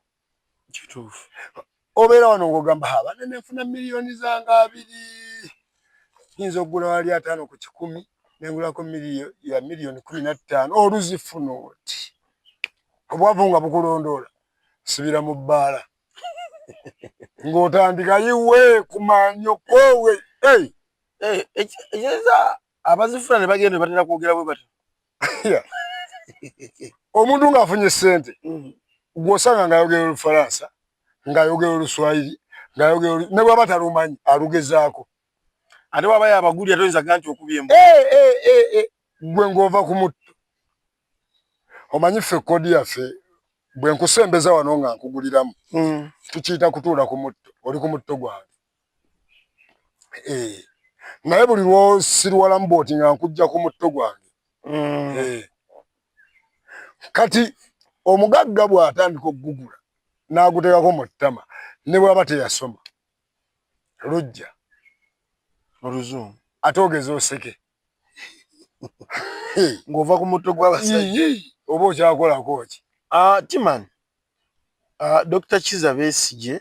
Kituufu. Obeera wano ng'ogamba, abadde nenfuna miliyoni zange 2, nyinza okugula wali 50 ku 100, nengulako ya miliyoni 15. Oluzifuna oti obwavu nga bukulondoola, sibira mu bbaala ng'otandika yiwe kumanyokowe. Ekitegeeza abazifuna ne bagenda batera kwogera bwe batyo. Omuntu ng'afunye ssente, gw'osanga ng'ayogera Olufalansa, ng'ayogera Oluswayiri, ng'ayogera, ne bw'aba talumanyi alugezaako. Ate waba yabagulira toyinza ga nti okubye embwa. Gwe ng'ova ku mutto, omanyi ffe code yaffe, bwe nkusembeza wano nga nkuguliramu, tukiyita kutuula ku mutto. Oli ku mutto gwange, naye buli lwosirwalamu bwoti nga nkujja ku mutto gwange. Kati omugagga bw'atandika okugugula n'aguteekako mu ttama, ne bw'aba teyasoma lujja Oluzungu. Ate ogeza oseke. Ng'ova ku mutto gw'abasajja. Oba okyakolako ki? Timan, Dr. Kiza Besigye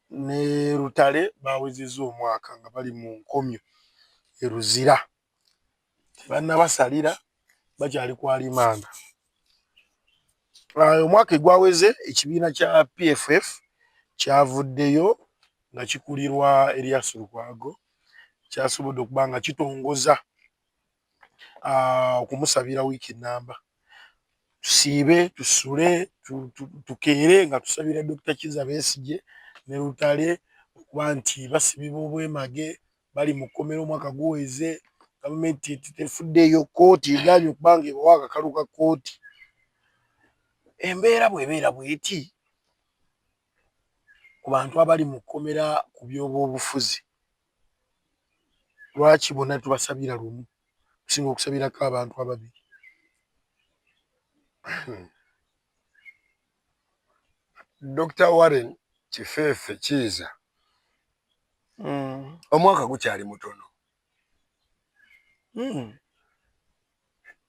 ne Lutale bawezezza omwaka nga bali mu nkomyo e Luzira. Tebannabasalira, bakyali ku alimanda. Omwaka egwaweze, ekibiina kya PFF kyavuddeyo nga kikulirwa Erias Lukwago, kyasobodde okuba nga kitongoza okumusabira wiiki ennamba. Tusiibe, tusule, tukeere nga tusabira Dr. Kiza Besigye ne Lutale okuba nti basibibwa obwemage, bali mu kkomera omwaka guweze, gavumenti tefuddeeyo, kkooti egaanye okuba nga ebawa akakalu ka kkooti. Embeera bw'ebeera bw'eti ku bantu abali mu kkomera ku by'obwobufuzi, lwaki bonna tubasabira lumu kusinga okusabirako abantu ababiri? Dr. Warren Kifeefe Kiiza, omwaka gukyali mutono.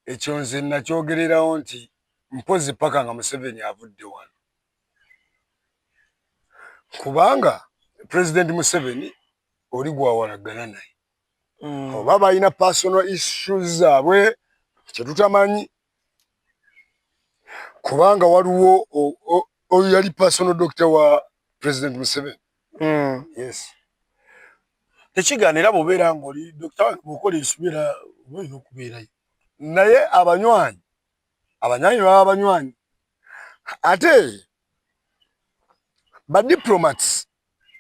Ekyo nze nakyogererawo nti mpozi paka nga Museveni avudde wano, kubanga President Museveni oli gwawalagana naye, oba balina personal issues zaabwe kyetutamanyi, kubanga waliwo oyo yali personal doctor wa President Museveni. Yes. Tekigaana era bw'obeera ng'oli dokita wange, bw'okola ensobi era oba olina okubeerayo. Naye abanywanyi baba banywanyi, ate ba diplomats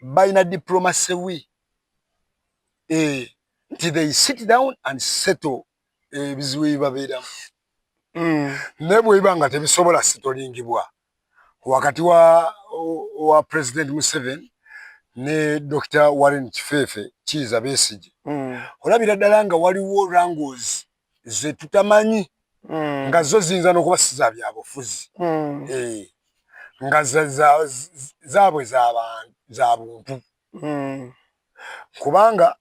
balina diplomacy we, nti they sit down and settle ebizibu ebibabeeramu. Naye bwebiba nga tebisobola settlingibwa wakati wa President Museveni ne Dr. Warren Kifeefe Kiiza Besigye, olabira ddala nga waliwo wrangles zetutamanyi, nga zo ziyinza n'okuba si za byabufuzi, nga zaabwe za buntu, kubanga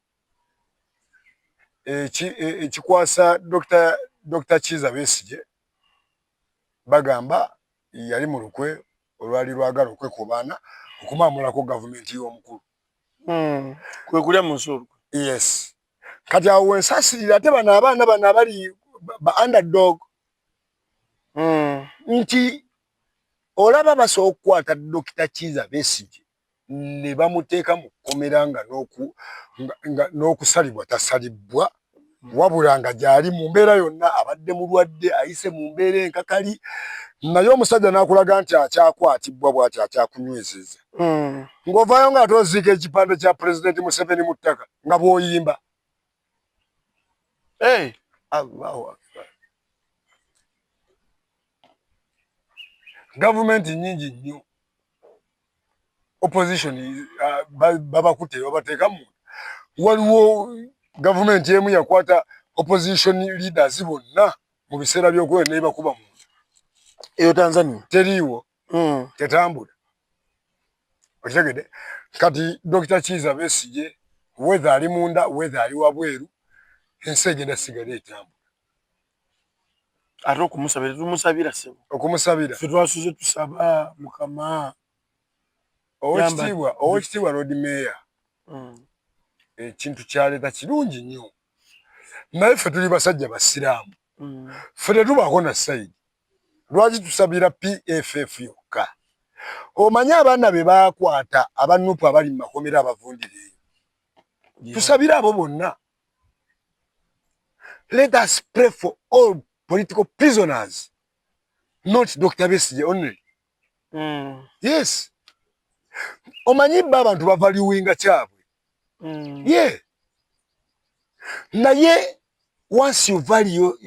ekikwasa Dr. Kiiza Besigye, bagamba yali mu lukwe olwali lwagala okwekubaana okumaamulako gavumenti y'omukulu. Kwe kulya mu nsi olukwe. Yes. Kati awo wensaasirira ate bano abaana bano abali ba underdog, nti olaba basobola okukwata Dr. Kiiza Besigye ne bamuteeka mu kkomera nga n'okusalibwa tasalibwa, wabula nga gyali mu mbeera yonna, abadde mulwadde, ayise mu mbeera enkakali, naye omusajja n'akulaga nti akyakwatibwa bw'ati, akyakunywezeza, ng'ovaayo ng'ate oziika ekipande kya Pulezidenti Museveni mu ttaka nga bw'oyimba. Hey. Allahu akbar! Gavumenti nnyingi nnyo, opposition babakutte babateeka munda. Waliwo Gavumenti emu yakwata opposition leaders bonna mu biseera by'okwenda nebakuba muntu. Eyo Tanzania teriiwo. Tetambula. Okitegedde? Kati Dr. Kiiza Besigye, whether ali munda, whether ali wabweru, ensi egenda sigala etambula. Ate okumusabira tetumusabira, ssebo? Okumusabira. Ffe twasuze tusaba Mukama. Owekitiibwa Lord Mayor, ekintu kyaleeta kirungi nnyo, naye ffe tuli basajja basiraamu. Ffe tetubaako na side. Lwaki tusabira PFF yokka? Omanyi abaana be baakwata aba NUP abali mu makomera abavundira eyo? Tusabire abo bonna. Let us pray for all political prisoners, not Dr. Besigye only. Yes, omanyi bba abantu bavaluinga kyabwe. Yeah, naye once you value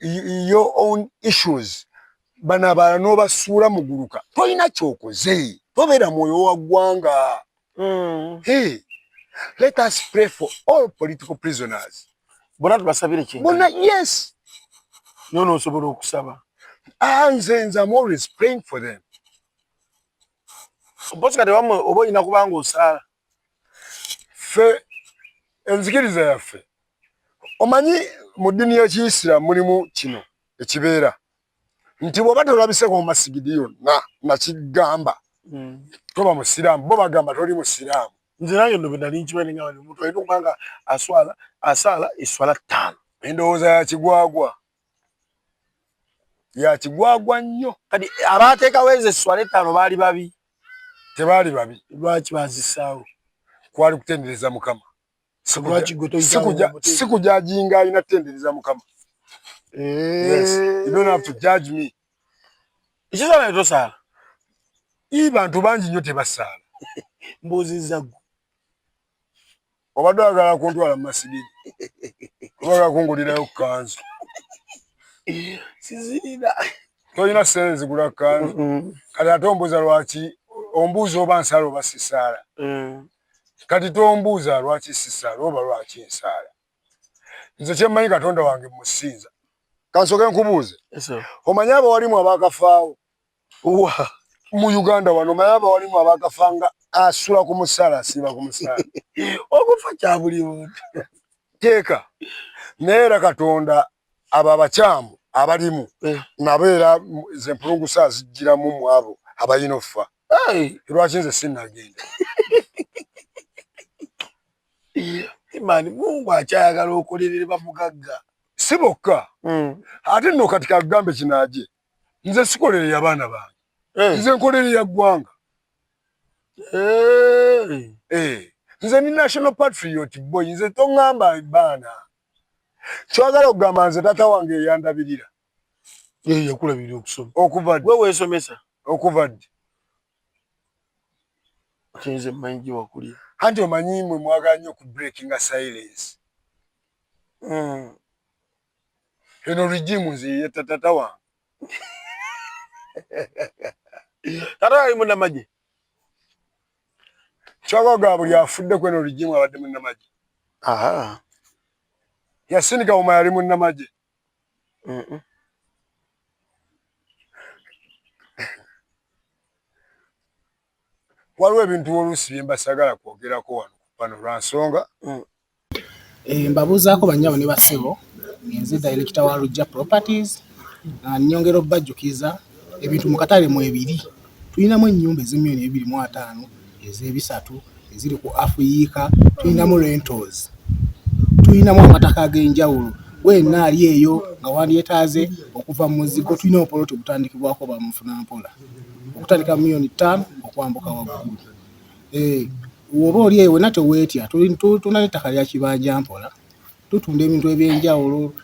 your own issues, bano abalala n'obasuula muguluka, tolina kyokoze, tobeera mwoyo wa ggwanga. Hey, let us pray for all political prisoners. Bonna tubasabire kintu. Bonna, yes. Naye onoosobola okusaba? Ah, nze I'm always praying for them. Mpozi kati wamwe oba olina kubanga osaala. Ffe enzikiriza yaffe, omanyi mu ddiini y'Ekiyisiraamu mulimu kino ekibeera nti bw'oba tolabiseko mu masigidi yonna nakigamba, toba musiraamu. Bo bagamba toli musiraamu. Nze nange nno bwe nali nkimanyi nga omuntu alina okuba nga aswala, asaala eswala 5. Endowooza ya kigwagwa, ya kigwagwa nnyo. Kati abateekawo ezo eswala 5 baali babi? Tebaali babi. Lwaki bazissaawo? Kwali kutendereza Mukama. Lwaki gwe toyita? Si kujudginga, alina kutendereza Mukama. Yes, you don't have to judge me. Ekisaala ne tosaala? Ii, bantu bangi nnyo tebasaala. Mbuuzizza ggwe. Obadde oyagala kuntwala mu masigiri, oba kungulirayo kanzu? Sizirina. Tolina ssente zigula kanzu? Kati ate ombuuza lwaki? Ombuuza oba nsaala oba sisaala? Kati tombuuza lwaki sisaala oba lwaki nsaala. Nze kyemmanyi, Katonda wange musinza. Kansooke nkubuuze, omanyi abawalimu abakafaawo mu Uganda wano? Omanyi abawalimu abakafa nga asula ku musaala, asiiba ku musaala? Okufa kya buli muntu. Teeka naye era Katonda abo abakyamu abalimu nabo era ze mpulungusa azigiramu mu abo abalina okufa. Lwaki nze sinnagenda? Imani, Mungu akyayagala okolerere bamugagga. Si bokka. Ate nno kati kagambe kinaaje, nze sikolerera abaana bange, nze nkolerera ggwanga. Nze ni national patriot boy. Nze toŋŋamba baana. Kyagala okugamba nze taata wange eyandabirira. Yakulabirira okusoma? Okuva ddi? Gwe weesomesa? Okuva ddi? Nze mmanyi gye wakulira. Anti omanyi mwe mwagala nnyo ku breakinga silence. Eno regime nze yeyetta tata wange. Tata ali munnamagye? Kyagaga buli afudde ku eno regime abadde munnamagye. Yasini Kawuma yali munnamagye. Waliwo ebintu oluusi bye mbasagala kwogerako wano pano lwa nsonga. Mbabuuzaako bannyabo ne bassebo, nze director wa Lujja Properties. Nnyongera obbajjukiza ebintu mu katale mwebiri. Tulinamu ennyumba ez'emiliyoni 250, ez'ebisatu, eziri ku afuyiika, tulinamu rentals, tulinamu amataka ag'enjawulo. Gwenna ali eyo nga wandyetaaze okuva mu muzigo, tulina obupoloti obutandikibwako bamufunampola okutandika miliyoni 5 okwambuka waggulu. Bw'oba oli eyo wena teweetya, tulina n'ettaka lya kibanja mpola, tutunda ebintu ebyenjawulo,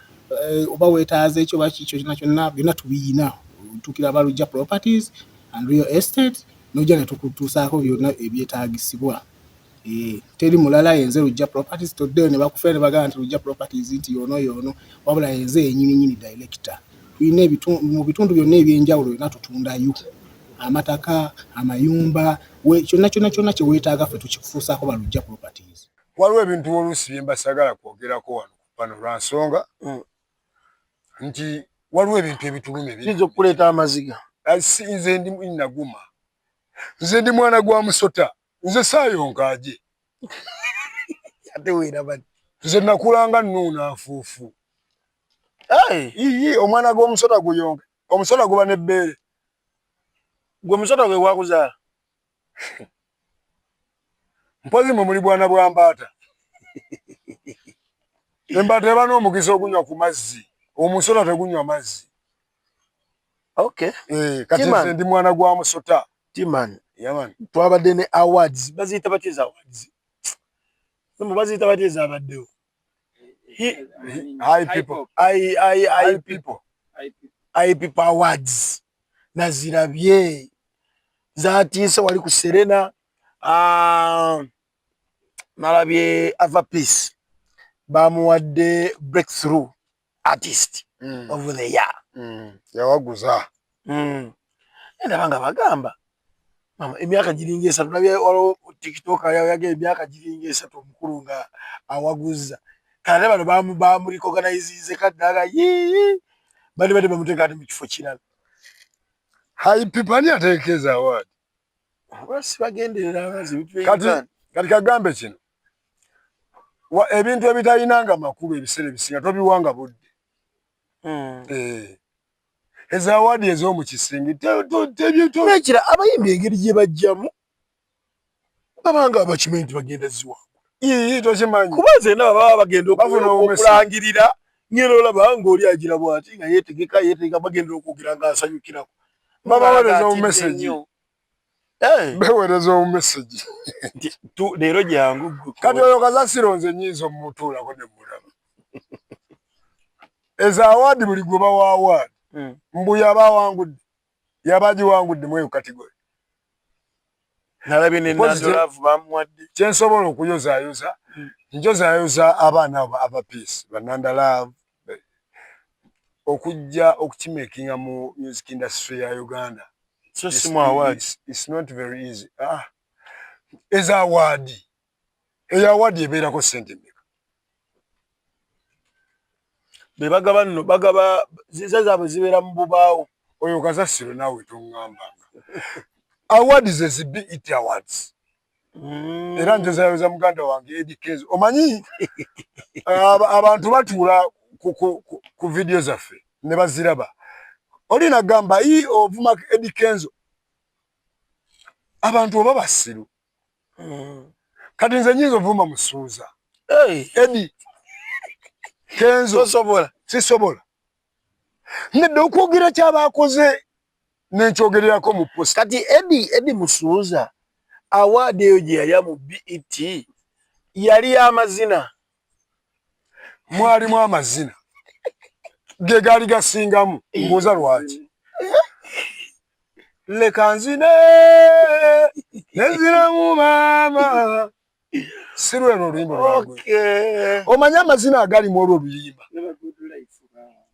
oba weetaaze ekyo oba kiki kyonna kyonna, byonna tubiyina. Otuukira aba Lujja Properties and Real Estate n'ojja ne tukutuusaako byonna ebyetaagisibwa. Teri mulala, yenze Lujja Properties. Toddeyo ne bakufera ne bagamba nti Lujja Properties nti yoono yoono, wabula yenze yennyini nnyini director. Tulina mu bitundu byonna ebyenjawulo byonna tutundayo amataka, amayumba, kyonna kyonna kyonna kye weetaaga ffe tukikutuusaako ba Lujja Properties. Waliwo ebintu oluusi bye mbasagala kwogerako wano pano lwa nsonga nti waliwo ebintu ebituluma ebiyinza okukuleeta amaziga. Nze ndi naguma, nze ndi mwana gwa musota, nze saayonka aje. Ate weeraba. Nze nakulanga nnuuna nfuufu. Iyi, omwana gw'omusota guyonke? Omusota guba n'ebbeere. Gwe musota gwe gwakuzaala? Mpozi mwe muli bwana bwa mbaata. Embaata eba n'omukisa ogunywa ku mazzi, omusota tegunywa mazzi. Eh, kati nze ndi mwana gwa musota. Timan. Yeah man. Twabadde ne awards, baziyita batya eza awards? Baziyita batya ezabaddewo? High people. I people, I people awards nazirabye, zatiise wali ku Serena. Ah, nalabye Ava Peace bamuwadde breakthrough artist of the year. Yawaguza. Ndaba nga bagamba mama emyaka giringa 3, nabye waliwo TikTok yaga emyaka giringa 3 omukulu nga awaguza. Kale bano bamurecognizinze kaddaga yii, bali bali bamuteeka ati mu kifo kirala. High people, ani ateekeza award? Oba sibagenderera. Kati kagambe kino, ebintu ebitalinanga makulu ebiseera ebisinga tobiwanga budde. Eh. Ezo award ez'omu kisenge Nekira abayimbi engeri gye bajjamu babanga bakimanyi nti bagenda ziwangula. Ii, tokimanyi. Kuba nze ndaba baba bagenda Bafuna obumesi. okulangirira, ngenda olaba ng'oli agira bw'ati nga yeetegeka yeetegeka, bagenda okwogera ng'asanyukirako. Babaweereza Atidde obumessage. nnyo. Eh, Beweereza obumessage. Nti leero jangu ggwe. Kati oyo kasasiro nze nyinza omutuulako ne mulaba. Ezo award, buli gwe bawa award mbu yaba awangudde, yaba agiwangudde mu eyo category. Nalabye ne Mpozi Nandor Love bamuwadde. Kyensobola okuyozaayoza, njozaayoza abaana abo Ava Peace, ba Nandor Love, okujja okukimakinga mu music industry ya Uganda. So si mu award. It's not very easy. Ah, ezo award, eyo award ebeerako sente mmeka? Be bagaba nno, bagaba ziza zaabwe zibeera mu bubaawo. Oyo kasasiro naawe toŋŋambanga. Award ze zi BET Awards. Era njozayoza muganda wange Eddy Kenzo. Omanyi abantu batuula ku video zaffe ne baziraba, oli nagamba i ovuma Eddy Kenzo. Abantu oba basiru? Kati nze nyinza ovuma Musuuza? Hey, Eddy Kenzo? Tosobola. Sisobola nedda okwogera kyabakoze nenkyogererako mu post. Kati Eddy Musuuza award eyo gye yalya mu BET yali y'amazina? Mwalimu amazina ge gaali gasingamu. Mbuuza lwaki? Leka nzine nenziramu maama, si lwero oluyimba lwagwe. Omanyi amazina agalimu olwo oluyimba?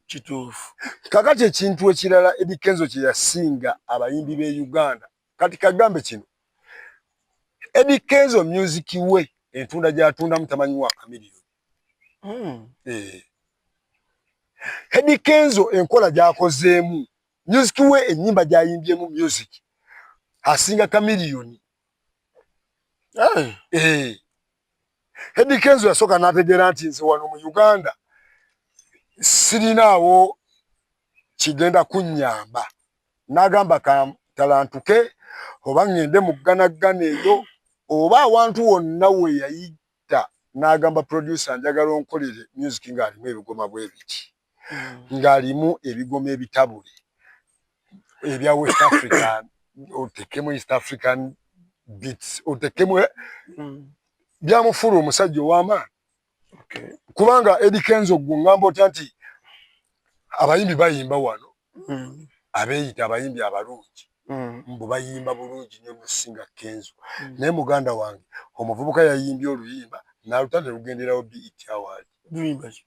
Kituufu. Kakati ekintu ekirala Eddy Kenzo kye yasinga abayimbi b'e Uganda, kati kagambe kino, Eddy Kenzo music we entunda gy'atundamu tamanyi wa Chameleone. Eh. Eddy Kenzo enkola gy'akozeemu music we, ennyimba gy'ayimbyemu music, asinga Chameleone. Hey. Eh. Eddy Kenzo yasooka n'ategeera nti nze wano mu Uganda sirinaawo kigenda kunnyamba, n'agamba talantuke oba ŋŋende mu gganaggana eyo oba awantu wonna we yayita, n'agamba producer, njagala onkolere music ng'alimu ebigoma bwe biti, ng'alimu ebigoma ebitabule ebya West African, otekemu East African beats, otekemu. Byamufuula omusajja ow'amaanyi. Kubanga Eddy Kenzo, gwe ŋŋamba otya nti abayimbi bayimba wano, abeeyita abayimbi abalungi, mbu bayimba bulungi nnyo nosinga Kenzo? Naye muganda wange, omuvubuka yayimbye oluyimba n'aluta ne lugenderawo BET Award. Luyimba ki?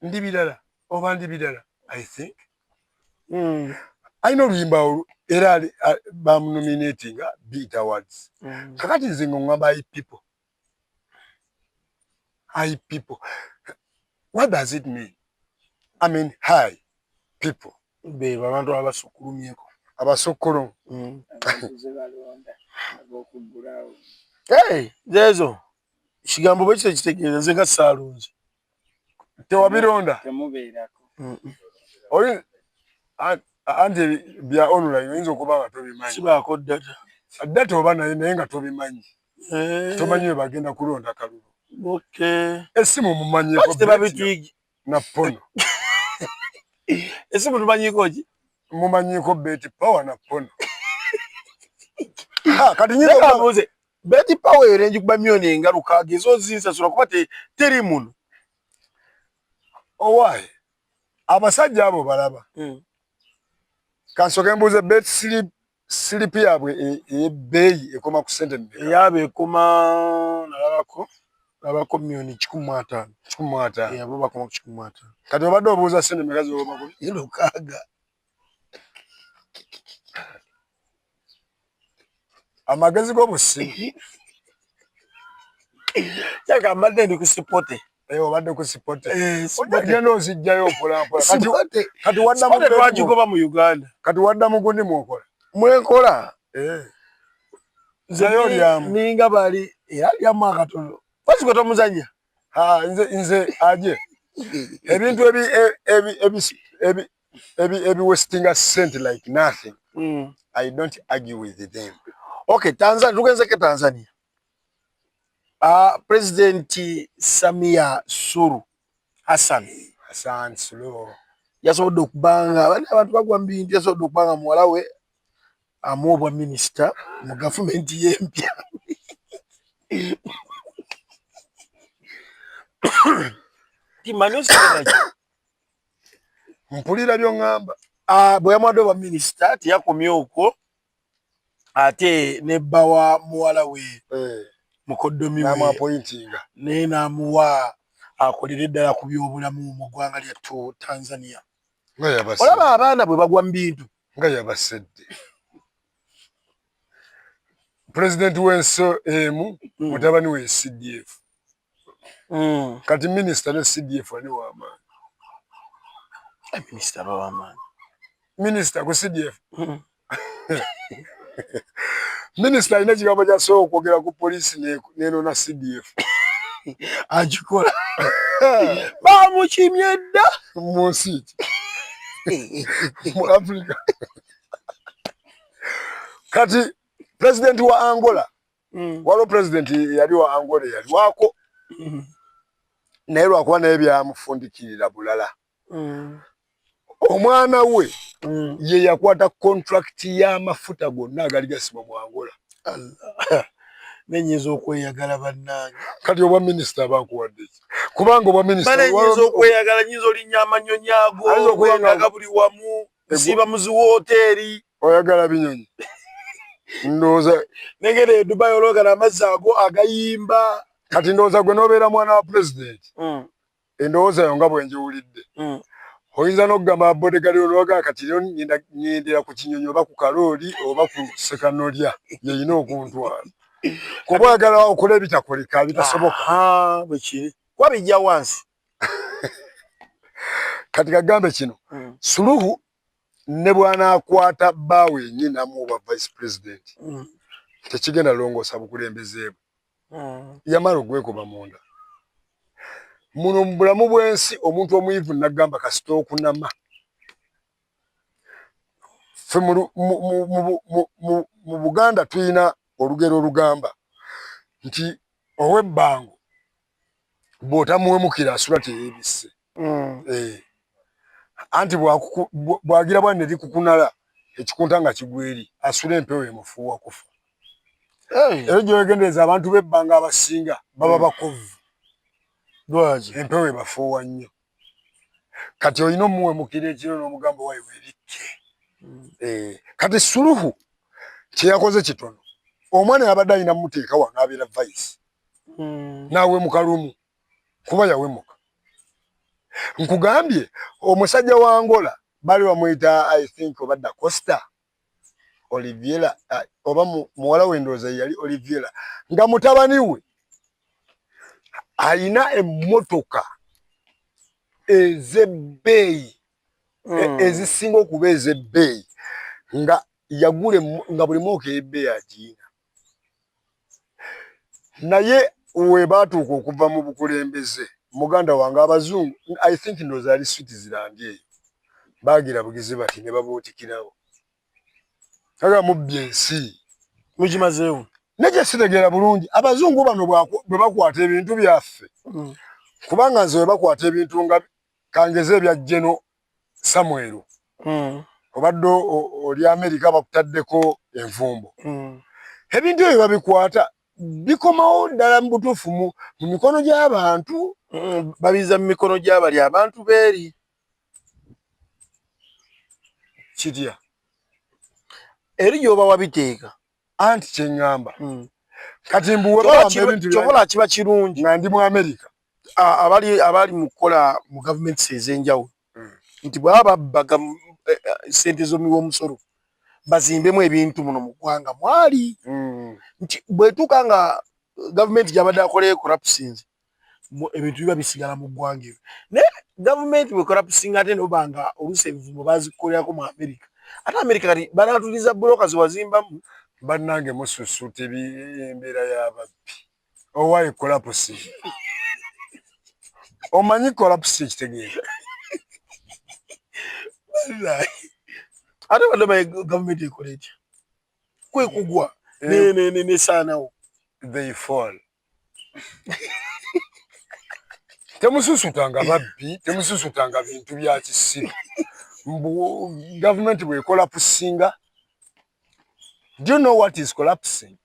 Ndi birala oba ndi birala, I think. Alina oluyimba olwo era bamunominatinga BET Awards. Kakati nze nga ŋŋamba, I people. High people, what does it mean? I mean high people bebo abantu abasukkulumyeko. Abasukkulumu. Hey, zeezo kigambo bwe kityo kitegeeza nze nga saalonze. Tewabironda oli anti bya online oyinza okuba nga tobimanyi. Sibaako data. Data oba naye naye nga tobimanyi. Eh. Tomanyi we bagenda kulonda kalulu. Okay. Esimu mumanyiko tebabitwigi na pono. Esimu tumanyiko ki? Mumanyiko Bet Power na pono. Ha, kati nyinza okubuuze Bet Power eyo nenjikuba milioni enga 6 ezo zinsasula kuba teri muno. Owaaye abasajja abo balaba. Kansooke mbuuze bet slip slip yaabwe ey'ebbeeyi ekoma ku ssente mmeka? Eyaabwe ekoma nalabako nalabako milioni 150. 150. Eh, abo bakoma ku 150. Kati obadde obuuza ssente mmeka z'okoma ku 600. Amagezi g'obusimu. Kyaka mbadde ndi ku sipote. Eh, obadde ku sipote. Eh, Ogenda ozijjayo mpola mpola. Kati wadda mu twagikoba mu Uganda. Kati wadda mu gundi mwokola. Mwenkola. Eh. Nze olyamu. Ninga bali era alyamu akatono. Kwasi gwe tomuzannya? Ha, nze aje. Ebintu ebi wastinga cent like nothing. I don't argue with them. Okay, Tanzania, tugenzeko Tanzania. President Samia Suluhu Hassan. Hassan Suluhu. Yasobodde okubanga abantu bagwa mu bintu, yasobodde okubanga muwala we amuwa obwa minisita mu gavumenti y'empya. Timanyi osigala ki? Mpulira by'oŋŋamba. Bwe yamuwadde obwa minisita teyakomye okwo, ate ne bba wa muwala we mukoddomi we n'amuapointinga naye n'amuwa akolere ddala ku byobulamu mu ggwanga lyattu Tanzania. Olaba abaana bwe bagwa mu bintu nga yabasedde. Pulezidenti w'ensi emu mutabani we CDF. Kati minisita ne CDF ani w'amaanyi? Minisita aba w'amaanyi. Minisita ku CDF. Minisita alina ekigambo ky'asobola okwogera ku poliisi n'enona CDF. Agikola. Baamukimye dda. Mu nsi ki? Mu Africa. Kati pulezidenti wa Angola, waliwo pulezidenti yali wa Angola yali waako, naye lwakuba naye byamufundikirira bulala. Omwana we ye yakwata contract y'amafuta gonna agali gasibwa mu Angola. Allah. Nenyinza okweyagala bannange. Kati obwa minisita abakuwadde ki? Kubanga obwa minisita nyinza okweyagala, nyinza olinnya amanyonyi ago, okweyagala buli wamu, nsiiba mu zi wooteeri. Oyagala binyonyi. Ndowooza negere e Dubai olwogala amazzi ago agayimba. Kati ndowooza gwe n'obeera mwana wa pulezidenti. Endowooza yo nga bwe ngiwulidde. Oyinza n'okugamba bodyguard olwaga kati leero ŋŋendera ku kinyonyi oba ku kalooli oba ku ssekanolya yeyina okuntwala. Kuba oyagala okola ebitakoleka bitasoboka. Bwe kiri. Kuba bijja wansi. Kati kagambe kino. Suluhu ne bw'anaakwata bbaawe yennyini n'amuwa obwa vice president. Tekigenda longoosa bukulembeze bwe. Yamala ogwekuba munda. Muno mu bulamu bw'ensi omuntu omuyivu n'agamba kasita okunama. Ffe mu Buganda tulina olugero olugamba nti ow'ebbango bw'otamuwemukira asula teyeebisse. Anti bw'agira bwa ne likukunala ekikunta nga kigwa eri asula empewo emufuuwa kufa. Era gy'owegendereza abantu b'ebbanga abasinga baba bakovvu. Lwaki? Empewo ebafuuwa nnyo. Kati olina omuwemukira ekiro n'omugamba wayi weebikke. Kati Suluhu kye yakoze kitono. Omwana yabadde alina mmuteeka wano abeera vice. N'awemuka lumu kuba yawemuka. Nkugambye omusajja wa Angola baali bamuyita I think oba Da Costa Oliveira oba muwala we ndowooza yali Oliveira nga mutabani we Alina emmotoka ez'ebbeeyi ezisinga okuba ez'ebbeeyi nga yagula nga buli mooka ey'ebbeeyi agiyina, naye we baatuuka okuva mu bukulembeze, muganda wange, abazungu, I think ndowooza ali Switzerland eyo, baagira bugizi bati ne babuutikirawo aga mubbi ensi. Mugimazeewo. Naye sitegeera bulungi abazungu bano bwe bakwata ebintu byaffe, kubanga nze bwe bakwata ebintu nga kangeze ebya General Samuel, obadde oli Amerika, bakutaddeko envumbo, ebintu ebyo babikwata bikomawo ddala mu butuufu mu mikono gy'abantu? Babiza mu mikono gy'abali abantu beeri. Kitya? Eri gyoba wabiteeka. Anti kyeŋŋamba, kati mbuwe bawamba ebintu. Kyobola kiba kirungi. Nga ndi mu Amerika. Abali mu kukola mu gavumenti ez'enjawulo, nti bwaba babba sente z'omuwi w'omusolo, bazimbemu ebintu muno mu ggwanga mwali, nti bwetuuka nga gavumenti gyabadde akoleyo collapsinze, ebintu biba bisigala mu ggwanga ebyo. Naye gavumenti bwe collapsinga, ate noba nga oluusi ebivumo bazikolerako mu Amerika, ate Amerika kati banatuliza buloka zewazimbamu. Bannange, mususuuta embeera y'ababbi. Owaaye, collapse, omanyi collapse ekitegeeza? Ate badde omanyi gavumenti ekola etya? Kwe kugwa nesaanawo. They fall. Temususutanga babbi, temususutanga bintu bya kisiru. Mbu gavumenti bwecollapsinga. Do you know what is collapsing?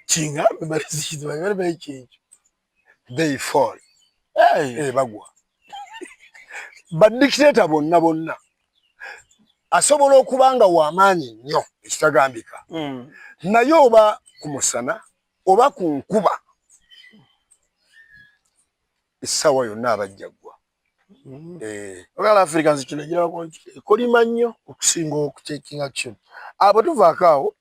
Kingambe balizikizibakyekyo. They fall. Bagwa. Badictator bonna bonna asobola okuba nga wamaanyi nnyo ekitagambika, naye oba ku musana oba ku nkuba, essaawa yonna abajja ggwa. Ogala Africa nze kino girabako nti ekolima nnyo okusinga okutaking action. Abo tuvaako awo.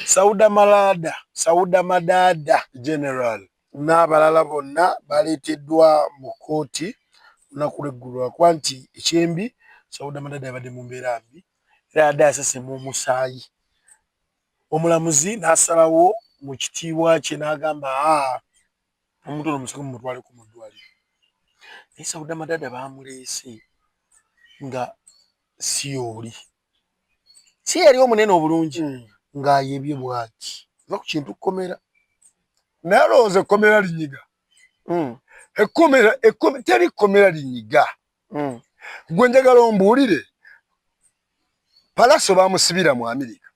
Sauda Malada, Sauda Madada General n'abalala bonna baleeteddwa mu kkooti olunaku lw'eggulo, lwakuba nti ekyembi Sauda Madada yabadde mu mbeera mbi era yadde asesema omusaayi. Omulamuzi n'asalawo mu kitiibwa kye n'agamba, aa, omuntu ono musooke mumutwaleko mu ddwaliro. Naye Sauda Madada baamuleese nga si oli si yali omunene obulungi, ng'ayebye bw'ati va ku kintu kkomera. Naye alowooza ekkomera linyiga? Ekkomera, teri kkomera linyiga. Gwe njagala ombuulire, Palaso bamusibira mu Amerika,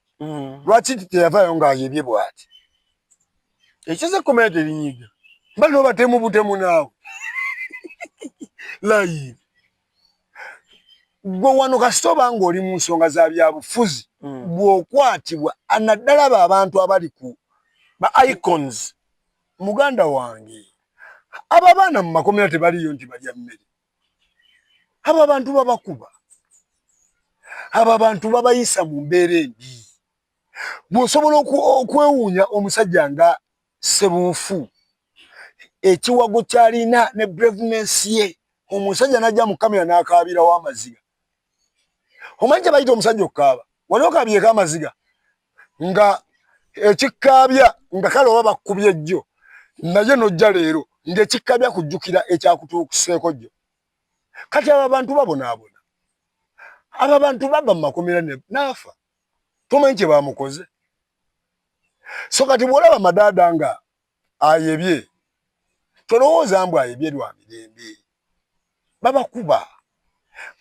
lwaki teyavaayo ng'ayebye bw'ati? Ekiza ekkomera terinyiga. Bano batemu butemu naawe. Layini. Gwe wano kasita oba ng'oli mu nsonga za byabufuzi, bw'okwatibwa, naddala abo abantu abali ku ba icons. Muganda wange, abo abaana mu makomera tebaliyo nti balya mmere. Abo abantu babakuba, abo abantu babayisa mu mbeera embi. Bw'osobola okwewuunya omusajja nga Sebuufu, ekiwago kyalina ne braveness ye, omusajja n'ajja mu kamera n'akaabirawo amaziga. Omanyi kye bayita omusajja okukaaba? Wali okabyeko amaziga nga ekikaabya, nga kale oba bakubye jjo naye nojja leero ng'ekikaabya kujjukira ekyakutuukuseeko jjo. Kati abo abantu babonaabona, abo abantu bava mu makomera n'afa, tomanyi kye bamukoze. So kati bw'olaba Madaada nga ayebye, tolowooza mbu ayebye lwa mirembe. Babakuba,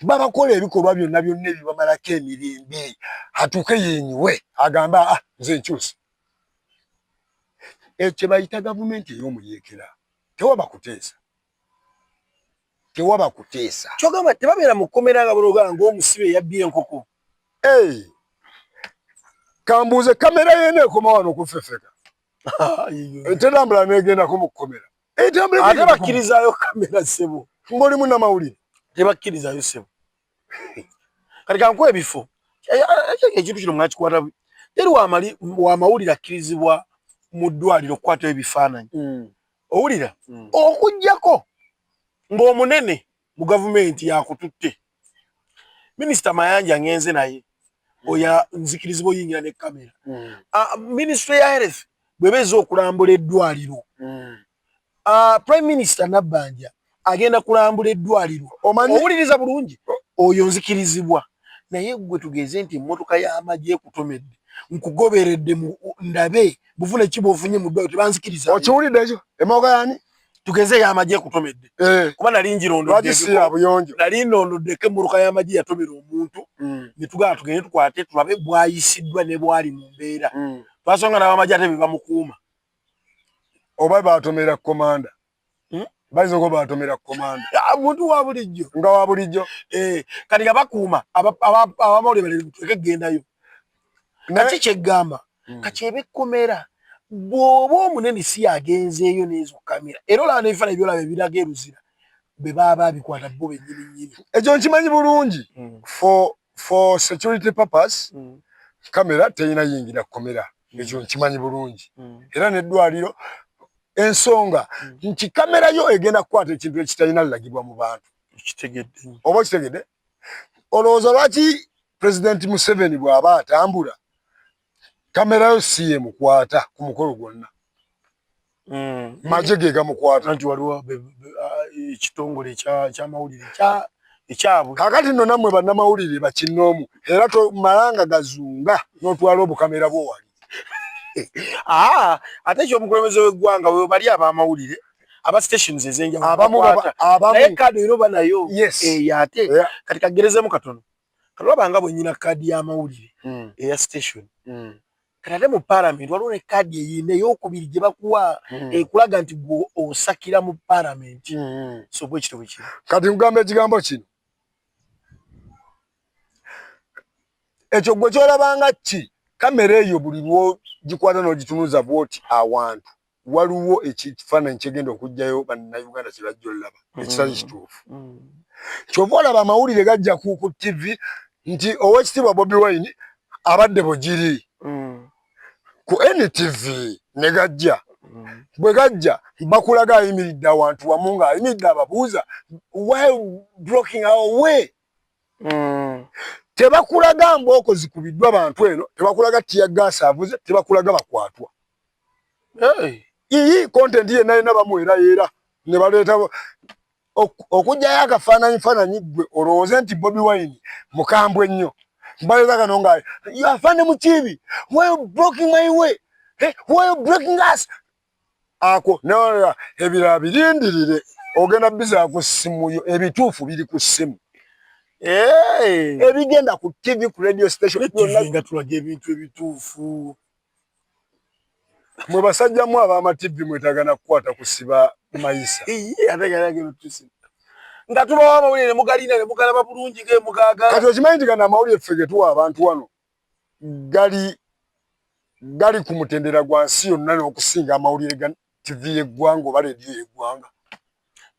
babakola ebikolwa byonna byonna ebibamalako emirembe, atuuke yenyiwe agambe, ah, nze nkyuse. Ekyo kye bayita gavumenti ey'omuyeekera. Tewaba kuteesa, tewaba kuteesa. Kyogamba tebabeera mu kkomera nga bologa ng'omusibe eyabbye enkoko? Hey, kambuuze, kamera yena ekoma wano okufefeka, tetambula negendako mu kkomera? Ate bakkirizaayo kamera, ssebo? Ng'oli munnamawulire. Tebakkirizaayo, ssebo. Kati kankuwa ebifo. Ekintu kino mwakikwata, teri wamawulire akkirizibwa mu ddwaliro okukwatayo ebifaananyi. Owulira okuggyako ng'omunene mu gavumenti yakututte. Minisita Mayanja ngenze naye, oya nzikirizibwa oyingira ne kamera. Minisitule ya health bw'eba okulambula eddwaliro, Prime Minister Nabbanja agenda kulambula eddwaliro, owuliriza bulungi, oyo nzikirizibwa. Naye gwe tugeze nti emmotoka y'amagye ekutomedde, nkugoberedde ndabe buvune ki bw'ofunye mu ddwaliro, tebanzikiriza. Okiwulidde ekyo? Emmotoka yani? Tugeze ey'amagye ekutomedde, kuba nali ngirondodde, nali ndondoddeko emmotoka y'amagye yatomera omuntu, ne tugamba tugende tukwate tulabe bwayisiddwa ne bwali mu mbeera. Twasonga n'abamagye ate be bamukuuma. Oba batomera komanda, bayinza okuba batomera komanda. Muntu wa bulijjo. Nga wa bulijjo. Kati nga bakuuma abamawulire balere tuleke kugendayo. Kati kyeggamba kati ebikkomera bw'oba omunene si yagenzeeyo n'ezo kamera, era olaba n'ebifaananyi byolaba ebiraga eruzira be baaba bikwata bo bennyini nnyini. Ekyo nkimanyi bulungi. For security purpose, kamera terina yingira kkomera, ekyo nkimanyi bulungi, era n'eddwaliro. Ensonga nti kamera yo egenda kukwata ekintu ekitalina lagibwa mu bantu. Oba okitegedde? Olowooza lwaki Pulezidenti Museveni bw'aba atambula kamera yo si yemukwata ku mukolo gwonna? Magye ge gamukwata. Nti waliwo ekitongole ekyamawulire ekyabwe. Kakati nno nammwe bannamawulire bakinnoomu, era tomalanga gazunga n'otwala obukamera bwo wali. Ate ekyomukulembeze w'eggwanga, we bali abamawulire aba stations ez'enjawulo, naye kaadi olina oba nayo eyo. Ate kati kagerezemu katono, kalolaba nga bwe nyina kaadi y'amawulire eya station. Kati ate mu parliament waliwo ne kaadi eyina eyokubiri gye bakuwa ekulaga nti gwe osakira mu parliament. So bwe kityo bwe kiri. Kati nkugamba ekigambo kino, ekyo gwe kyolabanga ki kamera eyo, buli lwogikwata n'ogitunuza bwoti awantu waliwo ekifaananyi kyegenda okugjayo Bannayuganda kye bajja olaba ekitali kituufu. Kyova olaba amawulire gajja ku TV nti Oweekitiibwa Bobi Wine abadde Bugiri, ku NTV ne gajja. Bwe gajja bakulaga ayimiridde awantu wamu, ng'ayimiridde ababuuza, "Why blocking our way?" Tebakulaga mbooko zikubiddwa bantu eno, tebakulaga tear gas avuze, tebakulaga bakwatwa. Iyi content yenna yenna bamuwera era ne baleeta okugjayo akafaananyi faananyi ggwe olowooze nti Bobi Wine mukambwe nnyo. Baleeta kano nga afande Mukiibi, "Why you blocking my way? Hey, why you blocking us?" Ako naye ebirala birindirire, ogenda bizaa ku ssimu yo. Ebituufu biri ku ssimu, ebigenda ku TV, ku radio station. Nga tulaga ebintu ebituufu. Mwe basajjamu ab'ama TV mwetaaga kukwata kusiba mayisa. Nga tubawa amawulire ne mugalina ne mugalaba bulungi ngemugaagala. Kati okimanyi nti gano amawulire ffe ge tuwa abantu wano gali ku mutendera gwa nsi yonna n'okusinga amawulire ga TV y'eggwanga oba rediyo y'eggwanga?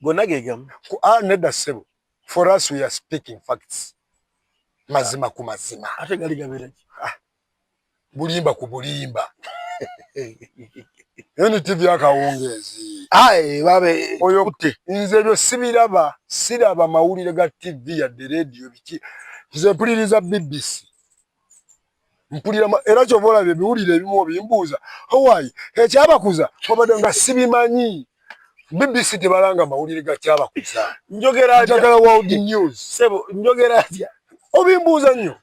Gonna gegamu. Nedda ssebo, for us we are speaking facts, mazima ku mazima. Ate gali gabeera ki? Bulimba ku bulimba. NTV akawungeezi. Babe. Oyo nze ebyo sibiraba, siraba mawulire ga TV yadde rediyo biki. Nze mpuliriza BBC, mpulira era kyova olaba ebiwulire ebimu obimbuuza, owaayi ekyabakuza obadde nga sibimanyi. BBC tebalanga mawulire ga kyabakuza. Njogera. Njagala world news. Sebo, njogera atya? Obimbuuza nnyo,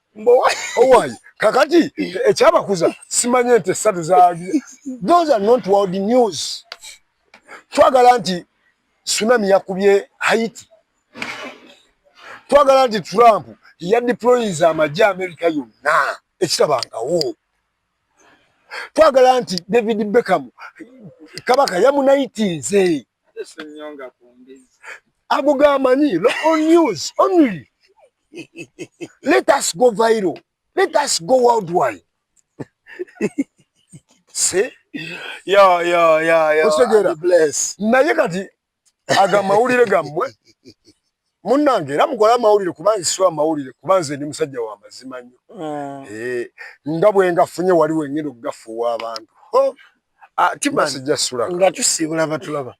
owaayi kakati ekyabakuza simanye nti esatu za those are not world news. Twagala nti tsunami yakubye Haiti, twagala nti Trump yadeployinze amagye Amerika yonna ekitabangawo, twagala nti David Beckham kabaka yamunightinze. Ago gamanyi local news only. Let us go viral, let us go worldwide. See? Yo, yo, yo, yo. Otegeera? Bless. Naye kati aga mawulire gammwe munnange, era mukole amawulire, kuba nze siwa amawulire, kuba nze ndi musajja wa mazima nnyo. Nga bwe ngafunye wali wengenda okugafuuwa abantu. Ah, Timan, Sijja sulaka. Nga tusiibula batulaba,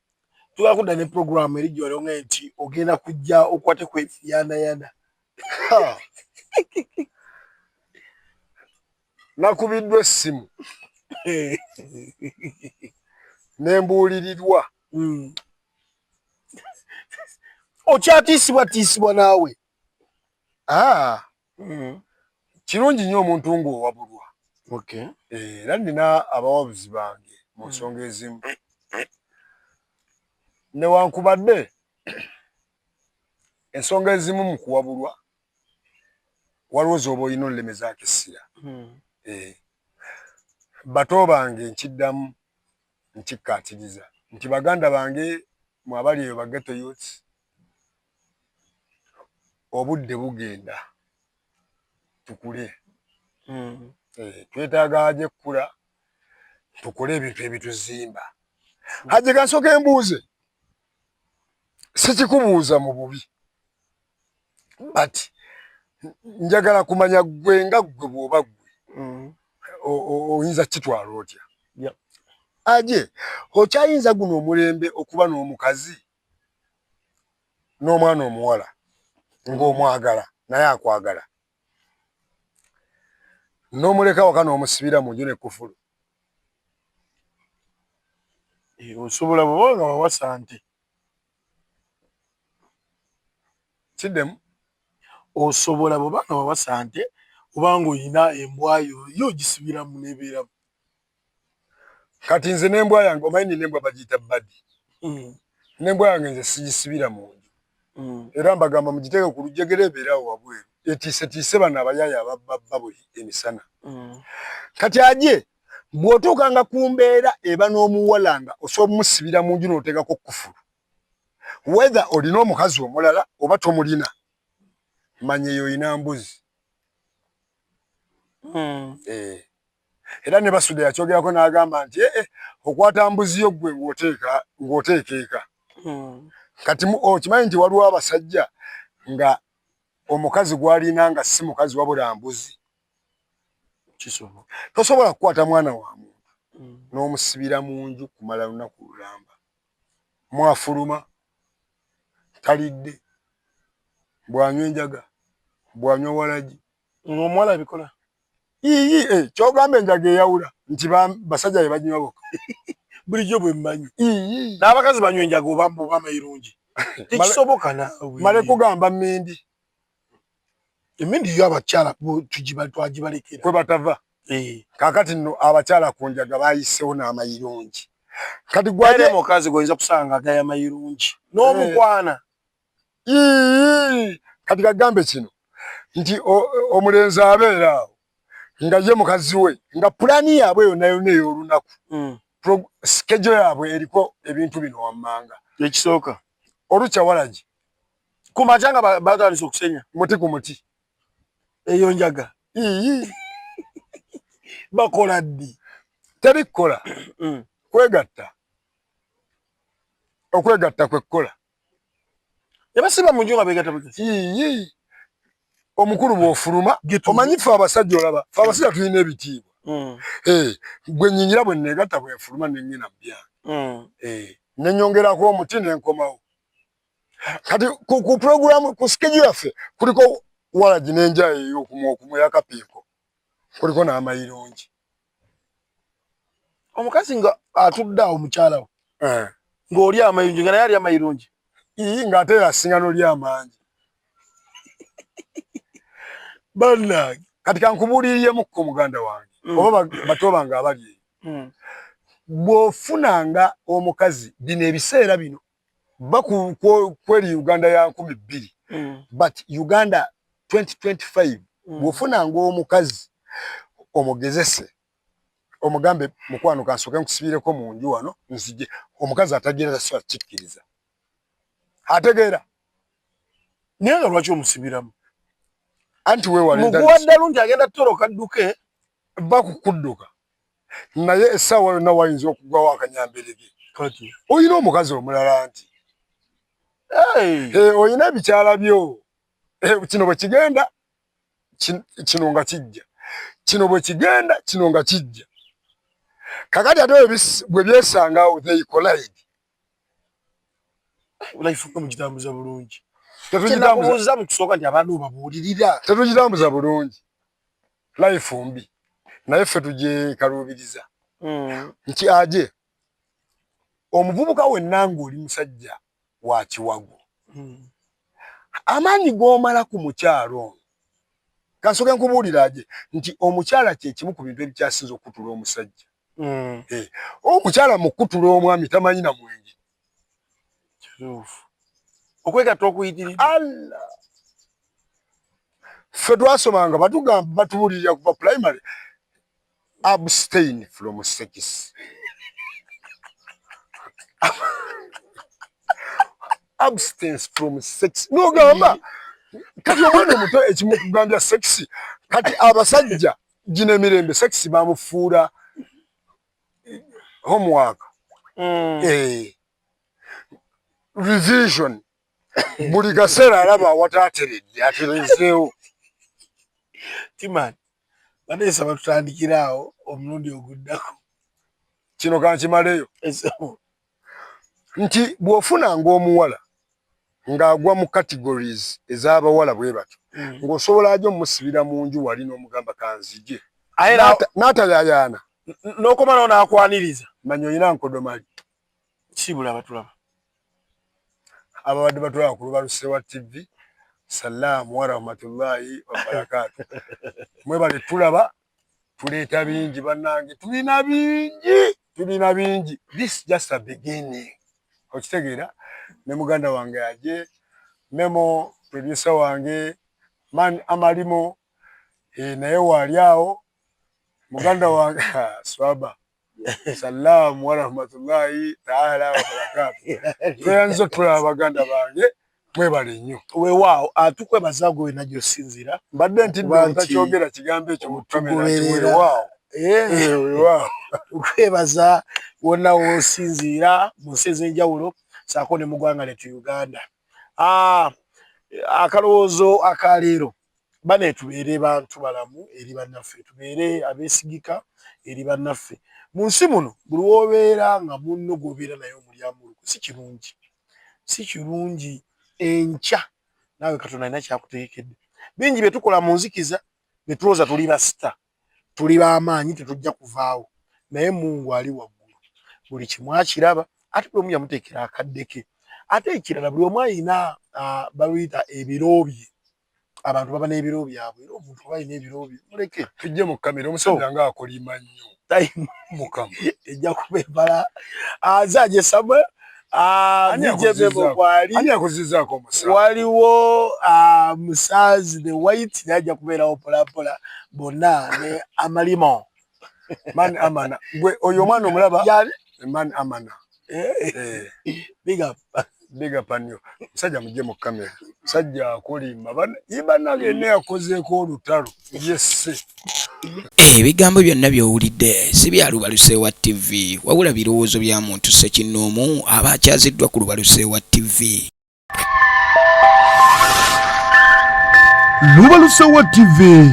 tugala kudda ne puroguramu eri gyolonga nti ogenda kujja okwate ku yanayana. Nakubiddwa essimu ne mbuulirirwa. Okyatiisibwa tiisibwa naawe? Ah. Kirungi nnyo omuntu ng'owabulwa. Era nina abawabuzi bange mu nsonga ezimu. Newankubadde ensonga ezimu mu kuwabulwa waliwo z'oba olina olemezaako essira. Bato bange nkiddamu nkikkaatiriza nti baganda bange mwe abali eyo ba ghetto youths, obudde bugenda, tukule. Twetaaga aje kkula tukole ebintu ebituzimba. Hajji kansooke mbuuze, sikikubuuza mu bubi, but njagala kumanya ggwe nga ggwe bw'oba ggwe oyinza kukitwala otya? Aje okyayinza guno omulembe okuba n'omukazi n'omwana omuwala ng'omwagala naye akwagala, n'omuleka waka n'omusibira mu nju n'ekkufulu? Osobola bw'oba nga wawasa nte. Kiddemu. Osobola bw'oba nga wawasa nte oba ng'olina embwa yo, yo ogisibiramu n'ebeeramu. Kati nze n'embwa yange, omanyi nina embwa bagiyita Badi. N'embwa yange nze sigisibira mu nju. Era mbagamba mugiteeke ku lujegere ebeere awo wabweru etiisetiise bano abayaaye ababbabba buli emisana. Kati aje bw'otuukanga ku mbeera eba n'omuwala nga osobola omusibira mu nju n'oteekako kkufulu, whether olina omukazi omulala oba tomulina, manya eyo olina mbuzi. Era ne Basudde yakyogerako n'agamba nti ee okwata mbuzi yo ggwe ng'oteeka eka. Kati okimanyi nti waliwo abasajja nga omukazi gw'alina nga si mukazi wabula mbuzi. Kisoboka. Tosobola kukwata mwana wa muntu n'omusibira mu nju kumala lunaku lulamba. Mwafuluma talidde, bw'anywa enjaga, bw'anywa walagi. Ng'omuwala abikola. Ii, ky'ogamba enjaga eyawula nti basajja be baginywa bokka. Bulijjo bwe mmanyi. Ii. N'abakazi banywa enjaga oba amayirungi. Tekisoboka naawe. Male kugamba mmindi. Emmindi yo abakyala twagibalekera. Kwe batava. Kaakati nno abakyala ku njaga bayiseewo n'amayirungi. Kati gwe mukazi gw'oyinza kusanga agaya mayirungi n'omukwana. Ii, kati kagambe kino nti omulenzi abeera awo nga ye mukazi we nga pulaani yaabwe yonna yonna ey'olunaku, schedule yaabwe eriko ebintu bino wammanga. Ekisooka, olukya walagi ku makya nga batandise okusenya muti ku muti. Eyo njaga. Ii. Bakola ddi? Teri kukola. Kwegatta. Okwegatta kwe kukola. Ebasiba mu nju nga beegatta beegatta. Ii. Omukulu bw'ofuluma, omanyi ffe abasajja, olaba ffe abasajja tulina ebitiibwa. Gwe nnyingira bwe nneegatta, bwe nfuluma ne ngenda mu byange. Ne nnyongerako omuti ne nkomawo. Kati ku pulogulaamu, ku schedule yaffe kuliko walagi n'enjaye ey'okumu okumu ey'akapiiko, kuliko n'amayirungi. Omukazi nga atudde awo mukyala we ng'oli amayirungi nga naye ali amayirungi. Ii, ng'ate yasinga n'oli amangi. Bannange. Kati kankubuuliriremukko muganda wange, oba bato bange abali eyo. Bw'ofunanga omukazi bino ebiseera bino ba kweri Uganda ya 2000, but Uganda 2025, bw'ofunanga omukazi omugezese, omugambe mukwano kansooke nkusibireko mu nju wano nzije, omukazi atageera tasobola kukikkiriza. Ategeera. Naye nga lwaki omusibiramu? Anti weewale. Muguwa ddalu nti agenda tutoloka adduke. Ba ku kudduka, naye essaawa yonna wayinza okugwawo akanyamberege. Kati olina omukazi omulala nti olina ebikyala byo, kino bwe kigenda kino nga kijja, kino bwe kigenda kino nga kijja. Kakati ate bwe byesangawo they collide. Life ko mugitambuza bulungi. Tetugitambuza mu kusooka nti abantu babuulirira. Tetugitambuza bulungi. Life mbi. Naye ffe tugyekaluubiriza. Nti aje omuvubuka wenna ng'oli musajja wa kiwago. Amaanyi g'omala ku mukyalo ono. Kansooke nkubuulira aje nti omukyala kye kimu ku bintu ebikyasinze okukutula omusajja. Omukyala mu kukutula omwami tamanyi na mwenge. Kituufu. Okwegatta okuyitiridde. Allah. Ffe twasomanga batugamba batubuulirira kuva primary abstain from sex. Abstinence from sex. N'ogamba kati omwana omuto ekimukugambya sex kati abasajja gino emirembe sex bamufuula homework. Revision. Buli kaseera alaba awataateredde aterezeewo. Timan, baneesa batutandikira awo omulundi oguddako. Kino kankimaleyo. Nti bw'ofunanga omuwala ng'agwa mu categories ez'abawala bwe batyo, ng'osobola aje omusibira mu nju wali n'omugamba kanzije. N'atayayaana. N'okomalawo n'akwaniriza. Manya olina nkodomali. Kibula batulaba. Ababadde batulaba ku Lubalusewa TV. Salaamu wa rahmatullahi wa barakatuh. Mwebale tulaba, tuleeta bingi bannange, tulina bingi, tulina bingi. This is just a beginning. Okitegeera? Ne muganda wange aje, Memo producer wange, man amalimo, naye waali awo, muganda wange Swaba. Salaamu wa rahmatullahi taala wa barakatuh. Tweyanze tulaba baganda bange, mwebale nnyo. Weewaawo, tukwebaza gwe wenna gy'osinziira. Mbadde ntidde otakyogera kigambo ekyo mu kamera nti weewaawo. Weewaawo. Tukwebaza wonna w'osinziira mu nsi ez'enjawulo ssaako ne mu ggwanga lyattu Uganda. Akalowoozo akaleero bane tubeere bantu balamu eri bannaffe, tubeere abeesigika eri bannaffe. Mu nsi muno buli w'obeera nga munno gw'obeera naye omulyamu olukwe si kirungi. Si kirungi enkya naawe Katonda alina ky'akutegekedde. Bingi bye tukola mu nzikiza ne tulowooza tuli basita, tuli b'amaanyi tetujja kuvaawo. Naye Mungu ali waggulu buli kimu akiraba ate buli omu yamuteekera akadde ke. Ate ekirala buli omu alina baluyita ebiro bye. Abantu baba n'ebiro byabwe era omuntu oba alina ebiro bye muleke. Tujje mu kamera omusajja ng'akolima nnyo. Time Mukama. Ejja kuba ebala. Zaje Samuel. DJ Memo kwali. Ani akuzizaako omusango? Waliwo Musazi the White naye ajja kubeerawo mpolampola bonna ne Amalimo. Man Amana. Gwe oyo omwana omulaba? Yani? Man Amana. Big up. Big up on you. Musajja mujje mu kamera. Musajja akolimba. Bannange yenna yakozeeko olutalo. Yes. Ebigambo byonna by'owulidde si bya Lubalusewa TV, wabula birowoozo bya muntu ssekinnoomu aba akyaziddwa ku Lubalusewa TV. Lubalusewa TV,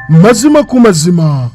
mazima ku mazima.